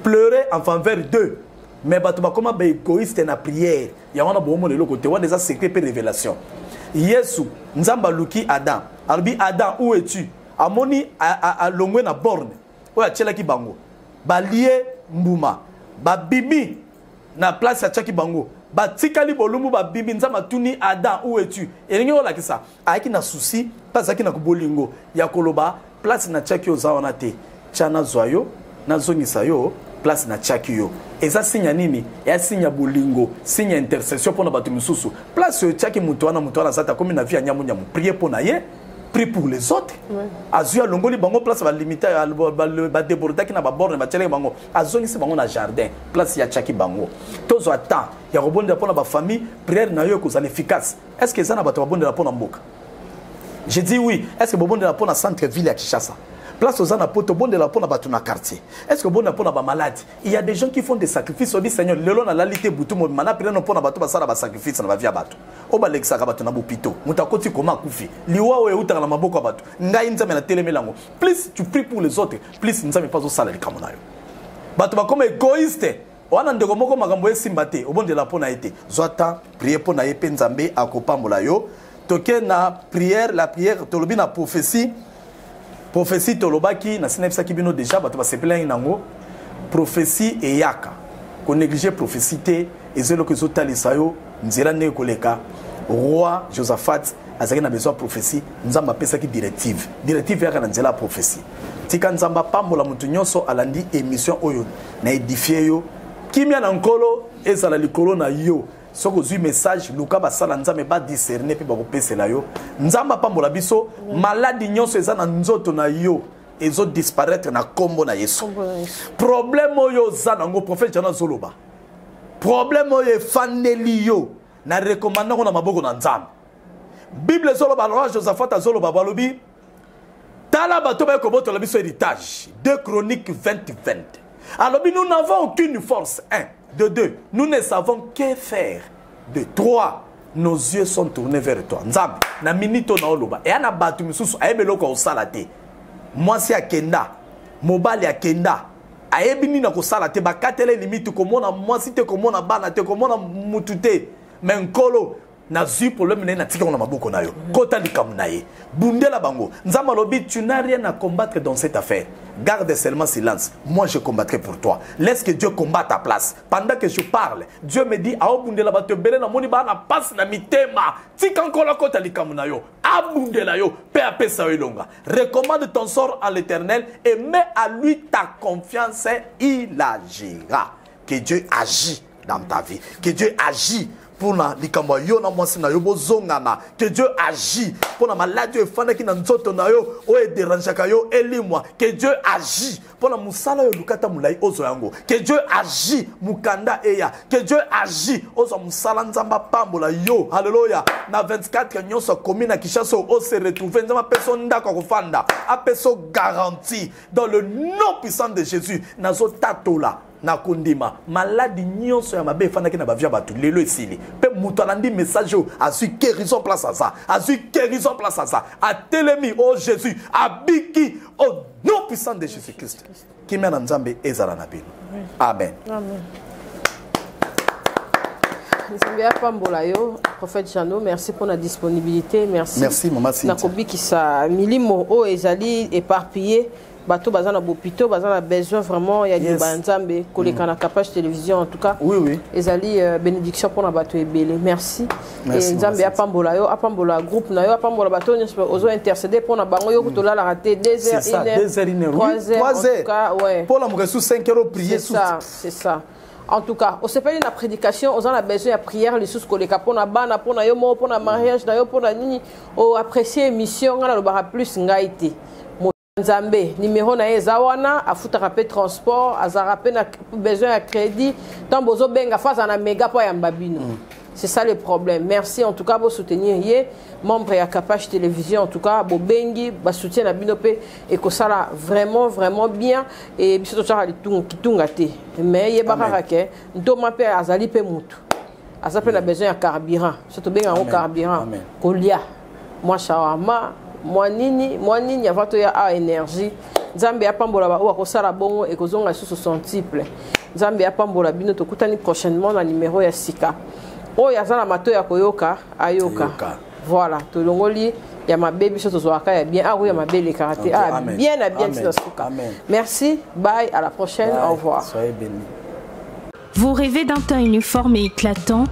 pleurer en faveur d'eux. Mais bato bakoma baégoïste na prière, yango wana boomona eloko te. Wana eza secret mpe révélation. Yesu, Nzambe aluki Adam, alobi: "Adam, où es-tu?" Amoni alongwe na borne oyo atielaki bango, balie mbuma, babimi na place atiaki bango, batikali bolumbu, babimi. Nzambe atuni: "Adam, où es-tu?" Elingi olakisa ayaki na souci mpe azalaki na bolingo ya koloba: "Place natiaki, oza wana te, tia nazwa yo, nazongisa yo place natiaki yo." Eza signe ya nini? Eya signe ya bolingo, signe ya intercession mpona bato misusu. Place oyo etiaki moto wana, moto wana aza te, akomi na vie ya nyamunyamu, prie mpo na ye, prie pour les autres. Azwi, alongoli bango place balimite, badébordaki na baborne batielaki bango, azongisi bango na jardin place ya tiaki bango. Tozwa temps ya kobondela mpona bafamille, prière na yo ekozala efficace. Est ce que eza na bato babondela mpona mboka? Je dis oui. Est ce que bobondela mpona centre ville ya Kinshasa, place oza na poto? Obondela mpona bato na quartier? Est ce que obondela mpona bamaladi? Il y a des gens qui font des sacrifices. Obi: "Seigneur, lelo nalali te butu mobima na prière mpona bato basala basacrifice na bavie ya bato oyo balekisaka bato na bopito. Moto akoti koma, akufi, liwa oyo eutaka na maboko ya bato. Ngai Nzambe natelemeli yango." Plus tu pries pour les autres, plus Nzambe mpe azosala likambo na yo. Bato bakoma égoïste wana. Ndeko moko makambo esimba te, obondela mpo na ye te. Zwa temps, prie mpo na ye mpe Nzambe akopambola yo. Toke na prière, la prière tolobi na prophétie. Prophétie tolobaki na sinayebisaki bino déjà, bato basepelaki nango. Prophétie eyaka, konéglige prophétie te, eza eloko ezotalisa yo nzela ndenge koleka. Roi Josaphat azalaki na besoin ya prophétie, Nzambe apesaki directive. Directive eyaka na nzela ya prophétie. Tika Nzambe apambola moto nyonso alandi émission oyo na édifie yo. Kimia na Nkolo ezala likolo na yo. Soki ozwi message, luka basala Nzambe badiscerne mpe bakopesela yo. Nzambe apambola biso. Maladi nyonso eza na nzoto na yo ezodisparaître na nkombo na Yesu. Problème oyo oza nango, prophète Jano azoloba, problème oyo efandeli yo, na recommande yango na maboko na Nzambe. Bible ezoloba, roi Josaphat azoloba, balobi: "Tala bato baye kobotola biso héritage." 2 Chronique 20 20. Alobi: "Nous n'avons aucune force, 1 de 2, nous ne savons que faire, de 3, nos yeux sont tournés vers toi." Nzambe, na minute oyo naoloba, eya na bato misusu ayebi eloko akosala te. Mwasi akenda, mobali akenda, ayebi nini akosala te, bakatela limite, komona mwasi te, komona bana te, komona mutu te. Mais Nkolo, nazwi problème na ye, natika yango na maboko na yo, kota likambo na ye, bundela bango. Nzambe alobi: "Tu n'as rien à combattre dans cette affaire, garde seulement silence, moi je combattrai pour toi." Laisse que Dieu combatte ta place. Pendant que je parle, Dieu me dit aobundela bato ebele. Namoni baa na pasi na mitema. Tika Nkolo akota likambo na yo, abundela yo mpe apesa yo elonga. Recommande ton sort à l'Éternel et mets à lui ta confiance, il agira. Que Dieu agit dans ta vie, que Dieu agit. mpona likambo ya yo na mwasi na yo bozongana. Que Dieu agit mpona maladi oyo efandaki na nzoto na yo, oyo ederangeaka yo elimwa. Que Dieu agit mpona mosala oyo oluka ata molai ozwa yango. Que Dieu agit mokanda eya. Que Dieu agit ozwa mosala, Nzambe apambola yo. Halleluya. Na 24 nyonso akomi na Kinshasa oyo ose retrouve, Nzambe apesa yo ndako ya kofanda, apesa yo garantie dans le nom puissant de Jésus. Nazotatola na kondima, maladi nyonso ya mabe efandaki na bavie ya bato lelo esili. Mpe moto alandi message oyo azwi guérison place aza, azwi guérison place aza, atelemi. O Jésus, abiki au nom puissant de Jésus Christ. Kimia na Nzambe ezala na bino. Amen, amen. Nzambe apambola yo, prophète Jeannot. Merci pour la disponibilité. Merci. Merci, mama Cynthia. Nakobikisa milimo oyo ezali éparpillé, bato baza na bopito, baza na besoin vraiment ya liloba ya Nzambe koleka na Capage Télévision. En tout cas, oui, oui. ezali bénédiction mpona bato ebele. Merci. Merci, Nzambe apambola yo, apambola groupe na yo, apambola bato nyonso ozo intercéder mpona bango. Yo tolalaka te 2 heures, C'est ça, 1 heure, 2 heures, 1 heure, 3 oui, heures, 3 en tout heures. cas, ouais. Mpona mokesu 5 heures prier. C'est ça, c'est ça. En tout cas, osepeli na prédication, oza na besoin ya prière lisusu koleka mpona bana, mpona yo moko, mpona mariage na yo, mpona nini, oapprécie émission, ngai nalobaka plus ngai te. Nzambe, numéro na ye eza wana, afutaka mpe transport, azalaka mpe na besoin ya crédit. Ntango bozobenga, fo azala na mega mpo ayamba bino. C'est ça le problème. Merci en tout cas, soutenir ye, membre ya Capage Télévision. En tout cas, bobengi, ba soutien na bino pe et que ça là vraiment vraiment bien et biso to kitunga te. Mais ye bakaka ke ntoma pe azali pe mutu. Aza pe na besoin ya carburant. Surtout benga ngo carburant. Kolia. Moi shawarma, moi nini, moi nini avant to ya a énergie. Nzambe apambola ba oyo akosala bongo ekozonga lisusu centuple. Nzambe apambola bino, tokutani prochainement na numéro ya sika. Oyo aza na mato ya koyoka, ayoka. Ayoka. Voilà, tolongoli ya mabe, biso tozwaka ya bien. Awa ya mabe elekaka te. Ah, Amen. bien na bien Amen. tina suka. Amen. Merci, bye, à la prochaine. Bye. Au revoir. Soyez bénis. Vous rêvez d'un teint uniforme et éclatant?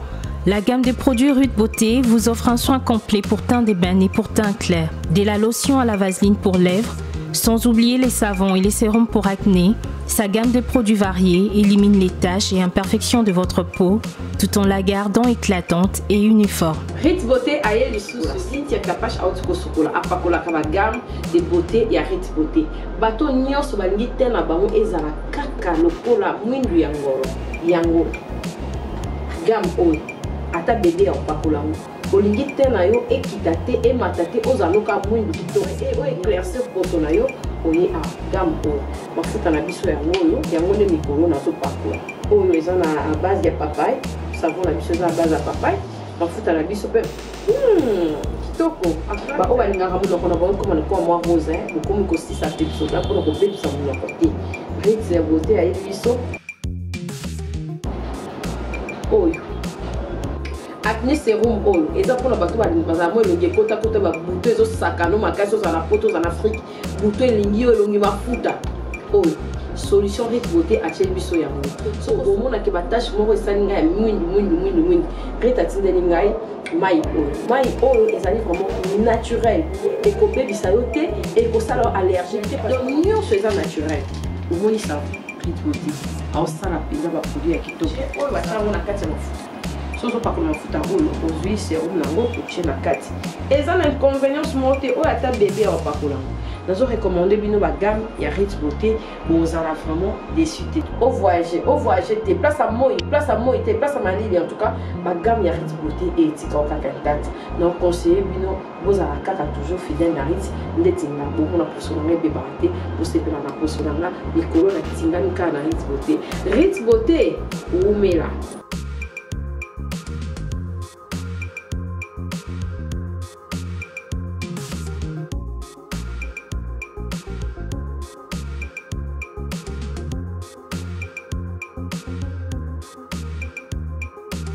La gamme de produits Ruth Beauté vous offre un soin complet pour teint d'ébène et pour teint clair. Dès la lotion à la vaseline pour lèvres, sans oublier les savons et les sérums pour acné, sa gamme de produits variés élimine les taches et imperfections de votre peau tout en la gardant éclatante et uniforme. Rit Beauté aye lisusu. Cynthia Kapash auti kosukola, apakolaka bagamme de beauté ya Rit Beauté. Bato nyonso balingi te na bango ezala kaka lokola mwindu ya ngolo. Yango gamme oyo ata bebe ya kopakola yango, olingi te na yo ekita te, emata te, ozala loka mwindu kitoko e oyo éclaircir poso na yo. Oye a gamme oyo, mafuta na biso yango oyo, yango nde mikolo nazopakola. Oyo eza na base ya papaye, savon na biso eza na base ya papaye, mafuta na biso mpe kitoko. Baoyo balingaka monoko na bango ekoma lokola mwa rose, bokomi kosisa mpe bisoda mpona kobebisa monoko te. Rit ya Beauté ayebi biso oyo acné sérum oyo eza mpona bato bazala mwa elongi ekotakota, babuto ezosakano makasi. Ozala na poto, ozala na Afrique, buto elingi yo, elongi mafuta, oyo solution Rit Beauté atieli biso yango. So omonaki batache moko esali ngai ya mwindu mwindu mwindu mwindu, Rit atindeli ngai mai oyo. Mai oyo ezali vraiment naturel, ekobebisa yo te, ekosala yo allergique te, donc nyonso eza naturel. Omoni savon Rit Beauté aosala mpenza baproduit ya kitoko oyo batia yango na kati ya mafuta. So ozopakola mafuta oyo, ozwi sérum nango, otie na kati, eza na inconvénience moko te. Oyo ata bebe ya opakola yango. Nazo recommander bino bagamme ya Rit Beauté, bozala vraiment déçu te. Ovoyage, ovoyage te, place ya moi, place ya moi te, place ya malili, en tout cas bagamme ya Rit Beauté etika kaka intacte. Donc conseiller bino, bozala kaka toujours fidèle na Rit. Ndeti nga, bomona poso na nga ebebaka te, bosepela na poso na nga. Mikolo natingami kaka na Rit Beauté. Rit Beauté, umela.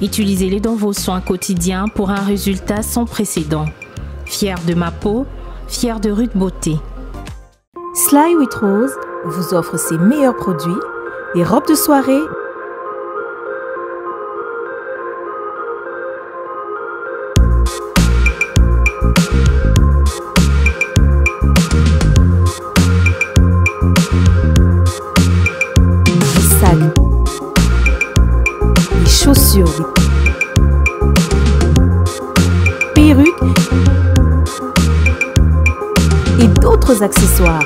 Utilisez-les dans vos soins quotidiens pour un résultat sans précédent. Fier de ma peau, fier de Ruth Beauté. Sly with Rose vous offre ses meilleurs produits, des robes de soirée, des sacs, des chaussures, des autres accessoires.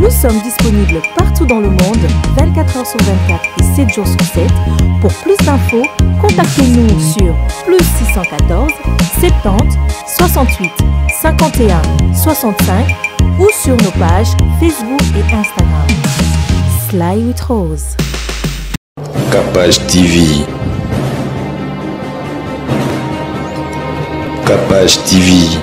Nous sommes disponibles partout dans le monde, 24 heures sur 24 et 7 jours sur 7. Pour plus d'infos, contactez-nous sur plus 614 70 68 51 65 ou sur nos pages Facebook et Instagram. Sly with Rose. Capage TV. Capage TV.